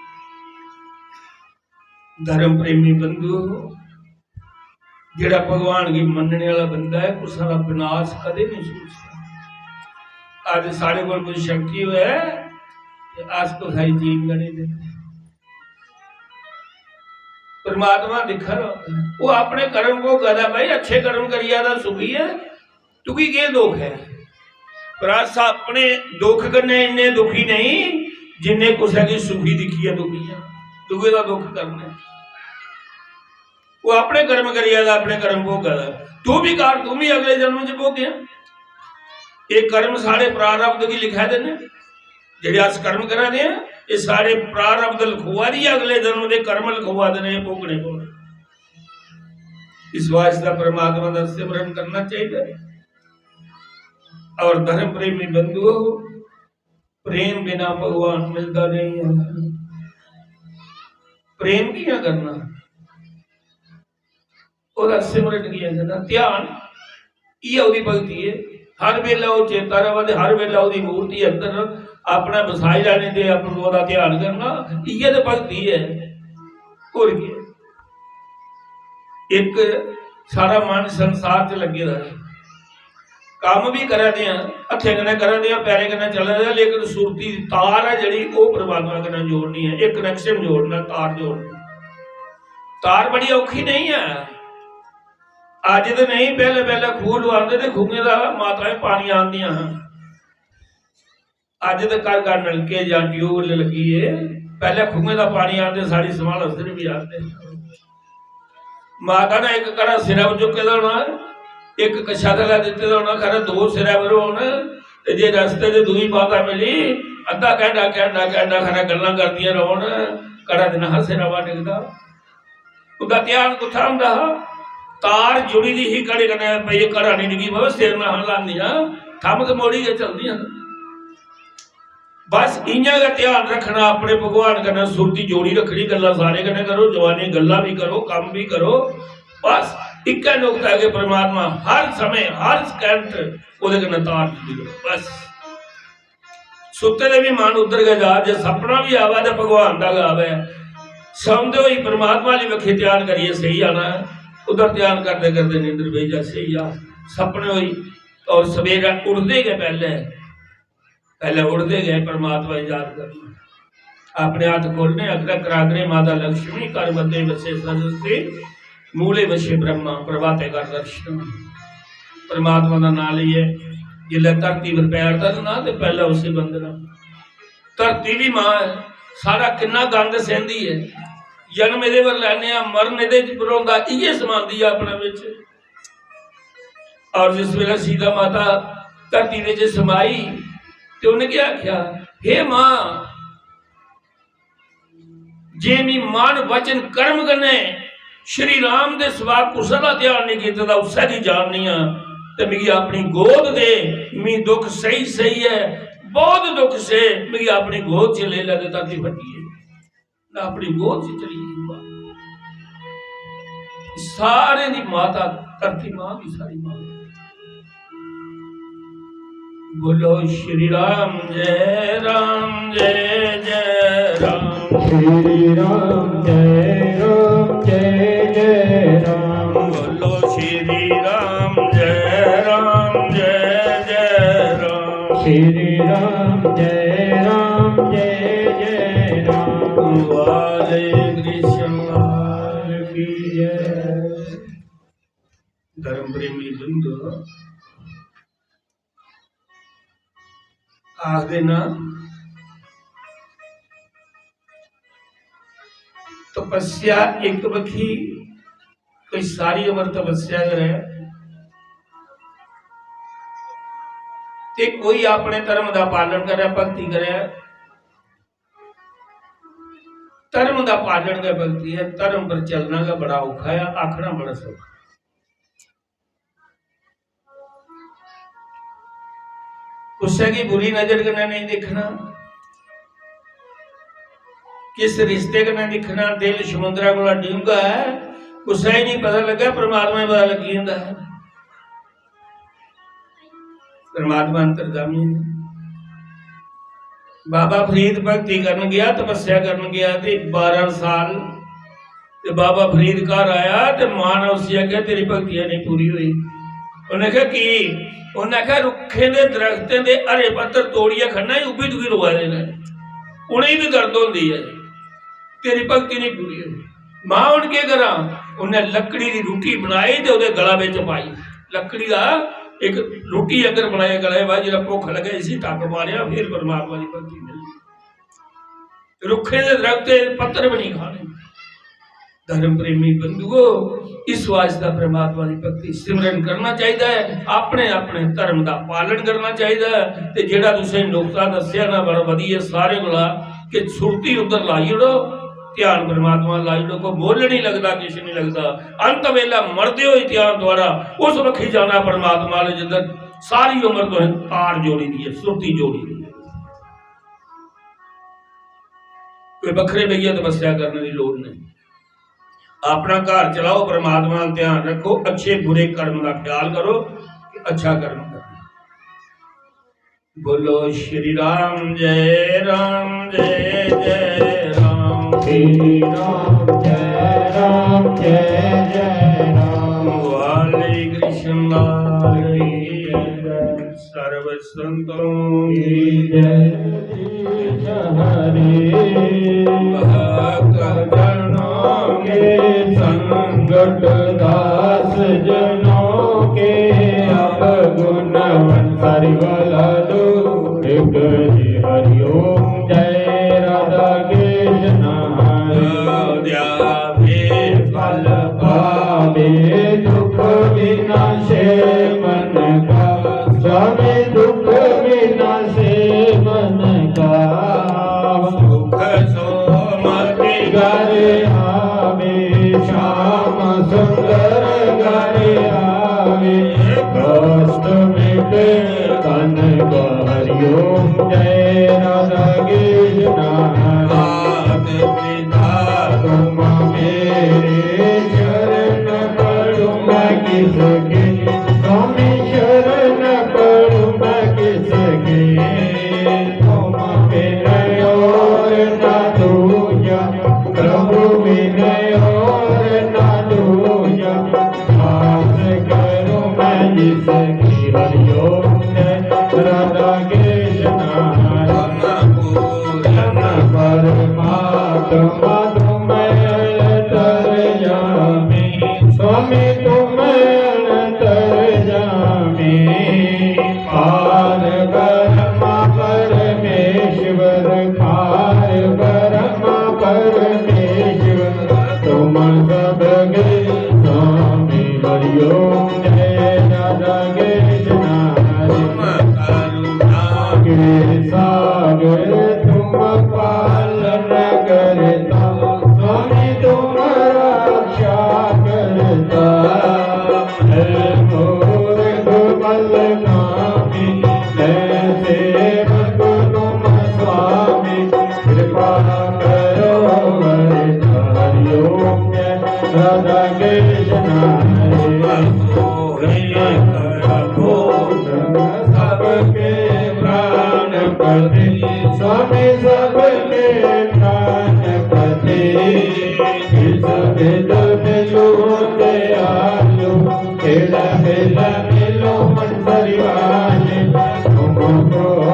धर्म प्रेमी बंधु, जेड़ा भगवान गी मनने वाला बंदा है, कुसै दा विनाश कदे नहीं सोचदा। अज साढ़े कोल कोई शक्ति होए ते अस कुसै गी जीन गै नहीं दिंदे। परमात्मा दिक्खा दा, वो अपने कर्म भोगा दा। भाई, अच्छे कर्म करिया दा सुखी है, तुगी केह् दुख है? पर अस अपने दुख कन्नै इन्ने दुखी नहीं जिन्ने कुसै गी सुखी दिक्खियै दुखी आ। दुए दा दुख करना है। वो अपने कर्म करिया दा, अपने कर्म भोगा दा। तू भी कर, तू भी अगले जन्म च भोगेआ। ये कर्म साढ़े प्रारब्ध गी लिखा दे ने। जेह्ड़े अस कर्म करा दे हैं, ये साढ़े प्रारब्ध लखोआ दी है, अगले जन्म दे कर्म लखोआ दे ने, भोगने पौने। इस वास्ते परमात्मा दा सिमरन करना चाहिए। और धर्म प्रेमी बंधुओ, प्रेम बिना भगवान मिलदा नहीं है। प्रेम कियां करना? ओह्दा सिमरन कियां करना? ध्यान, इयै ओह्दी भक्ति है। हर बेल्लै ओह् चेता र'वै ते हर बेल्लै ओह्दी मूर्ति अंदर अपना बसाई लैने ते अपना ओह्दा ध्यान करना, इयै ते भक्ति है। होर केह्? इक साढ़ा मन संसार च लग्गे दा ऐ, कम्म भी करा दे आं, हत्थें कन्नै करा दे आं, पैरें कन्नै चला दे आं, लेकिन सुरती दी तार ऐ जेह्ड़ी, ओह् परमात्मा कन्नै जोड़नी ऐ। इक कनैक्शन जोड़ना, तार जोड़नी। तार बड़ी औखी नहीं ऐ। अज्ज ते नहीं, पैह्ले पैह्ले खूह् लुआंदे ते खूहें दा माता पानी आंदियां हां। अज्ज ते घर घर नलके जां ट्यूबवैल लग्गी गे। पैह्ले खूहें दा पानी आंदे, सारी संभाल उद्धर भी आंदे। माता ने इक घड़ा सिरै पर चुक्के दा होना, इक कच्छा थल्लै दित्ते दा होना, खरै दो सिरै पर होन। ते जे रस्ते च दूई माता मिली, अद्धा घैंटा, घैंटा, घैंटा खरै गल्लां करदियां रौह्न, घड़ा ते नहा सिरै पर डिगदा। उं'दा ध्यान कुत्थै होंदा हा? तार जुड़ी दी ही घड़े कन्नै, भई एह् घड़ा निं डिग्गी पवै, सिर नहा लांदियां, थम्म ते मोड़ी गै चलदियां। बस इ'यां गै ध्यान रक्खना, अपने भगवान कन्नै सुरती जोड़ी रक्खनी। गल्लां सारे कन्नै करो, जवानी गल्लां भी करो, कम्म भी करो। बस इक्कै नुक्ता ऐ कि परमात्मा हर समें, हर सकैंट ओह्दे कन्नै तार जुड़ी र'वै। बस सुत्ते दे भी मन उद्धर गै जा, जे सपना भी आवै ते भगवान दा गै आवै। सौंदे होई परमात्मा आह्ली बक्खी ध्यान करियै सेई जाना ऐ। उद्धर ध्यान करदे करदे नींदर पेई जा, सेई जा। सपने होई और सवेरै उठदे गै पैह्लें पैह्लें उठदे गै परमात्मा गी याद करना। अपने हत्थ खोलने, अग्गै कराग्रे माता लक्ष्मी, कर मध्य बसे सरस्वती, मूले बसे ब्रह्मा, प्रभाते कर दर्शन। परमात्मा दा नांऽ लेइयै जिसलै धरती पर पैर धरना ते पैह्लें उसी वंदना। धरती बी मां ऐ, साढ़ा किन्ना गंद सैंदी ऐ। जन्म एह्दे पर लैने आं, मरण एह्दे पर होंदा, इ'यै समांदी ऐ अपने बिच। और जिस बेल्लै सीता माता धरती बिच समाई ते उन्हें केह् आखेआ, "हे मां, जे मी मन वचन कर्म कन्नै श्री राम दे सिवा कुसै दा ध्यान नहीं कीते दा, उस्सै दी जाननी आं, ते मिगी अपनी गोद दे, मी दुख सही सही ऐ, बहुत दुख से, मिगी अपनी गोद च लेई लै ते धरती फट्टी ऐ।" ना अपनी गोद च चली गेई मां। सारे दी माता धरती मां भी सारी मां। बोलो श्री राम जय राम जय जय राम। श्री राम जय राम जय जय राम। बोलो श्री राम जय राम। श्री राम जय राम जय जय राम। वाले कृष्ण लाल की जय। धर्म प्रेमी बंधु, आखदे ना, तपस्या इक बक्खी, कोई सारी उम्र तपस्या करे ते कोई अपने धर्म दा पालन करे, भक्ति करे। धर्म दा पालन गै भक्ति ऐ, धर्म पर चलना गै बड़ा औखा ऐ, आखना बड़ा सौखा। कुसै गी बुरी नजर कन्नै नेईं दिक्खना, किस रिश्ते कन्नै दिक्खना। दिल समुंदरा कोला डूंह्गा ऐ, कुसै गी नहीं पता लग्गा, परमात्मा गी पता लग्गी जंदा ऐ। परमात्मा अंतर्जामी है। बाबा फरीद भक्ति करन गया, तपस्या करन गया ते बारां साल ते बाबा फरीद घर आया ते मां ने उसी आखेआ, "तेरी भक्ति है नहीं पूरी हुई।" उन्हें आखेआ, "की?" उन्हें आखेआ, "रुक्खें दे दरख्तें दे हरे पत्तर तोड़ियै खन्ना, ओह् बी तुगी रोआ दे न, उ'नेंगी बी दर्द होंदी ऐ, तेरी भक्ति नहीं पूरी हुई।" मां, हुन केह् करां? उन्हें लकड़ी दी रुट्टी बनाई ते ओह्दे गला बिच पाई। लकड़ी दा इक रुट्टी अगर बनाई गला च पाई, जिसलै भुक्ख लगे, इसी टक्क मारेआ, फिर परमात्मा दी भक्ति मिलदी। रुक्खें दे दरख्त दे पत्तर भी नहीं खाने। धर्म प्रेमी बंधुओ, इस वास्ते परमात्मा दी भक्ति सिमरन करना चाहिदा है, अपने अपने धर्म दा पालन करना चाहिदा है। ते जेड़ा तुसें नुक्ता दस्सेआ ना, बड़ा वधिया, सारे कोला, कि सुरती उधर लाई ओड़ो, ध्यान परमात्मा लाई ओड़ो, कोई मुल्ल नहीं लगदा, किश नहीं लगदा। अंत वेला मरदे होई ध्यान थुआड़ा उस बक्खी जाना परमात्मा ने, जिद्धर सारी उम्र तुसें तार जोड़ी दी है, सुरती जोड़ी दी है। कोई बक्खरे बेहियै तपस्या करने दी लोड़ नहीं। अपना घर चलाओ, परमात्मा दा ध्यान रखो, अच्छे बुरे कर्म का ख्याल करो कि अच्छा कर्म करना। बोलो श्री राम जय राम जय जय राम। श्री राम जय राम जय जय राम। वाले कृष्ण लाल की जय। सर्व संतों की जय। हरे भक्त जनों के संकट दास जनों के, अब गुणवंत सरिवल दूर करी। हरिओम जय राधा कृष्ण हरे। विद्या में फल पावे दुख विनाशे मन का, स्वामी दुख विनाशे मन का। सुख सोमति घर आवे, श्याम सुंदर घर आवे, कष्ट मिटे तन का। हरिओम जय राधा कृष्ण हरे। मात पिता तुम मेरे, शरण पड़ूं मैं किसके, स्वामी शरण पड़ूं मैं किसके। तुम बिन और ना दूजा, प्रभु बिन और ना दूजा, दास करूं मैं जिसकी। हरिओम जय राधा कृष्ण हरे। पूर्ण परमात्मा तुम अंतर्यामी, स्वामी तुम अंतर्यामी। पार ब्रह्मा परमेश्वर, पार ब्रह्मा परमेश्वर, तुम सबके स्वामी। हरिओम जय राधा कृष्ण हरे। करुणा के सागर तुम पालन करता, स्वामी तुम रक्षा करता। हे मूर्ख बलगामी, मैं सेवक तुम स्वामी, कृपा करो वरदान। हरिओम जय राधा कृष्ण हरे। सबके प्राणपति, स्वामी सबके प्राणपति, विश्व विद मिलो दयालु, खेल खेल मिलो मंसरी वाले, तुमको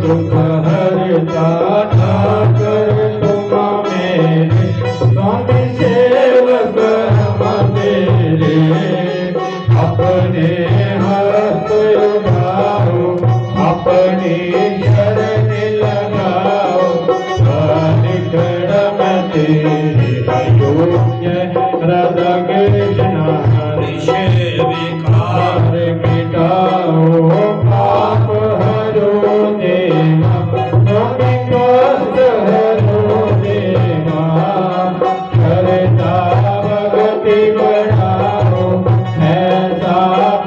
दुख हरता ठाकर तुम मेरे, स्वामी सेवक हम तेरे। अपने हाथ उठाओ, अपनी शरण लगाओ, काल कड़म तेरे। हरिओम जय राधा कृष्ण हरे। विषय विकार मिटाओ, पाप हरो देवा, स्वामी कष्ट हरो देवा। श्रद्धा भक्ति बढ़ाओ, ऐसा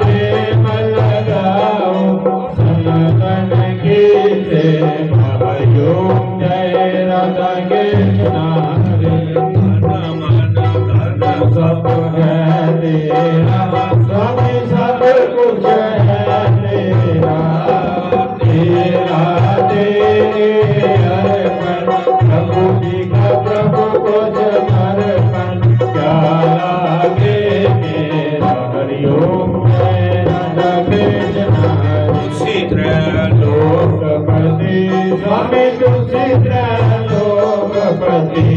प्रेम लगाओ, सनातन की सेवा। हरिओम जय राधा कृष्ण हरे। तन मन धन सब है तेरा, स्वामी सब कुछ है तेरा। तेरा तेरे अर्पण, प्रभु जी का प्रभु को समर्पण। क्या लागे मेरा। हरिओम जय राधा कृष्ण हरे। तुलसी त्रैलोकपति, स्वामी तुलसी त्रैलोकपति।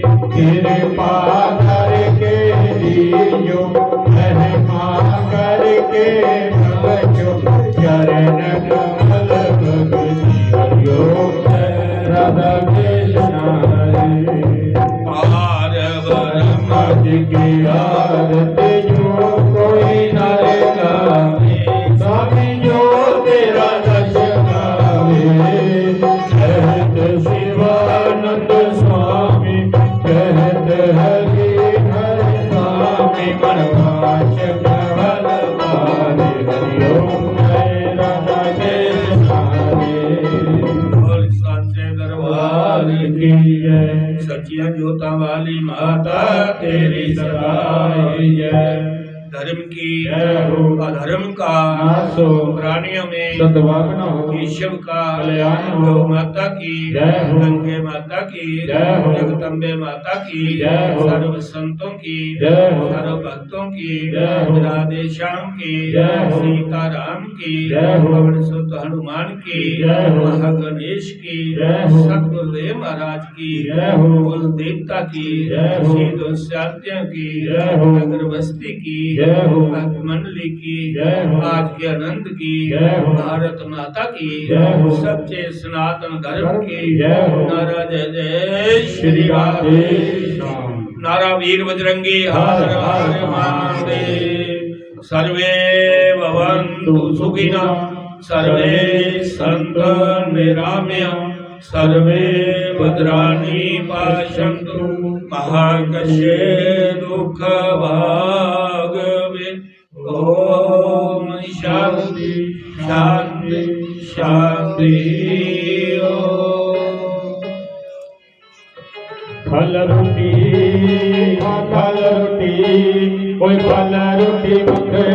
कृपा करके दीजो, महिमा करके बख्शो, चरण कमल भगति। हरिओम जय राधा कृष्ण हरे। पार ब्रह्म जी की आरती जो कोई नर गावे, स्वामी जो तेरा जश गावे। कहत शिवानंद स्वामी, कहत हरि हर स्वामी, मनवांछ प्रबल पावे। हरिओम जय राधा कृष्ण हरे। बोल साचे दरबार की जय। सच्चियां जोतां वाली माता तेरी सदा जय। धर्म की जय हो। अधर्म का नाश हो। प्राणियों में सद्भावना हो। केशव का कल्याण हो। गौ माता की जय हो। गंगे माता की जय हो। जगदम्बे माता की जय हो। सर्व संतों की जय हो। सर्व भक्तों की जय हो। राधे श्याम की जय हो। सीताराम की जय हो। पवन सुत हनुमान की जय हो। महागणेश की जय हो। सतगुरुदेव महाराज की जय हो। कुल देवता की जय हो। शहीदों शांतियों की जय हो। नगर बस्ती की जय हो। भक्त मंडली की जय हो। आज के आनंद की जय हो। भारत माता की जय हो। सच्चे सनातन धर्म की जय हो। नारा जय जय श्री राधे श्याम। नारा वीर बजरंगी हर हर महादेव। सर्वे भवन्तु सुखिनः, सर्वे सन्तु निरामया, सर्वे भद्राणि पश्यन्तु, मा कश्चित् दुःखभाग् भवेत्। ॐ शान्ति शान्ति शान्ति। ॐ। फल रोटी, हाँ, फल रोटी, कोई फल रोटी मत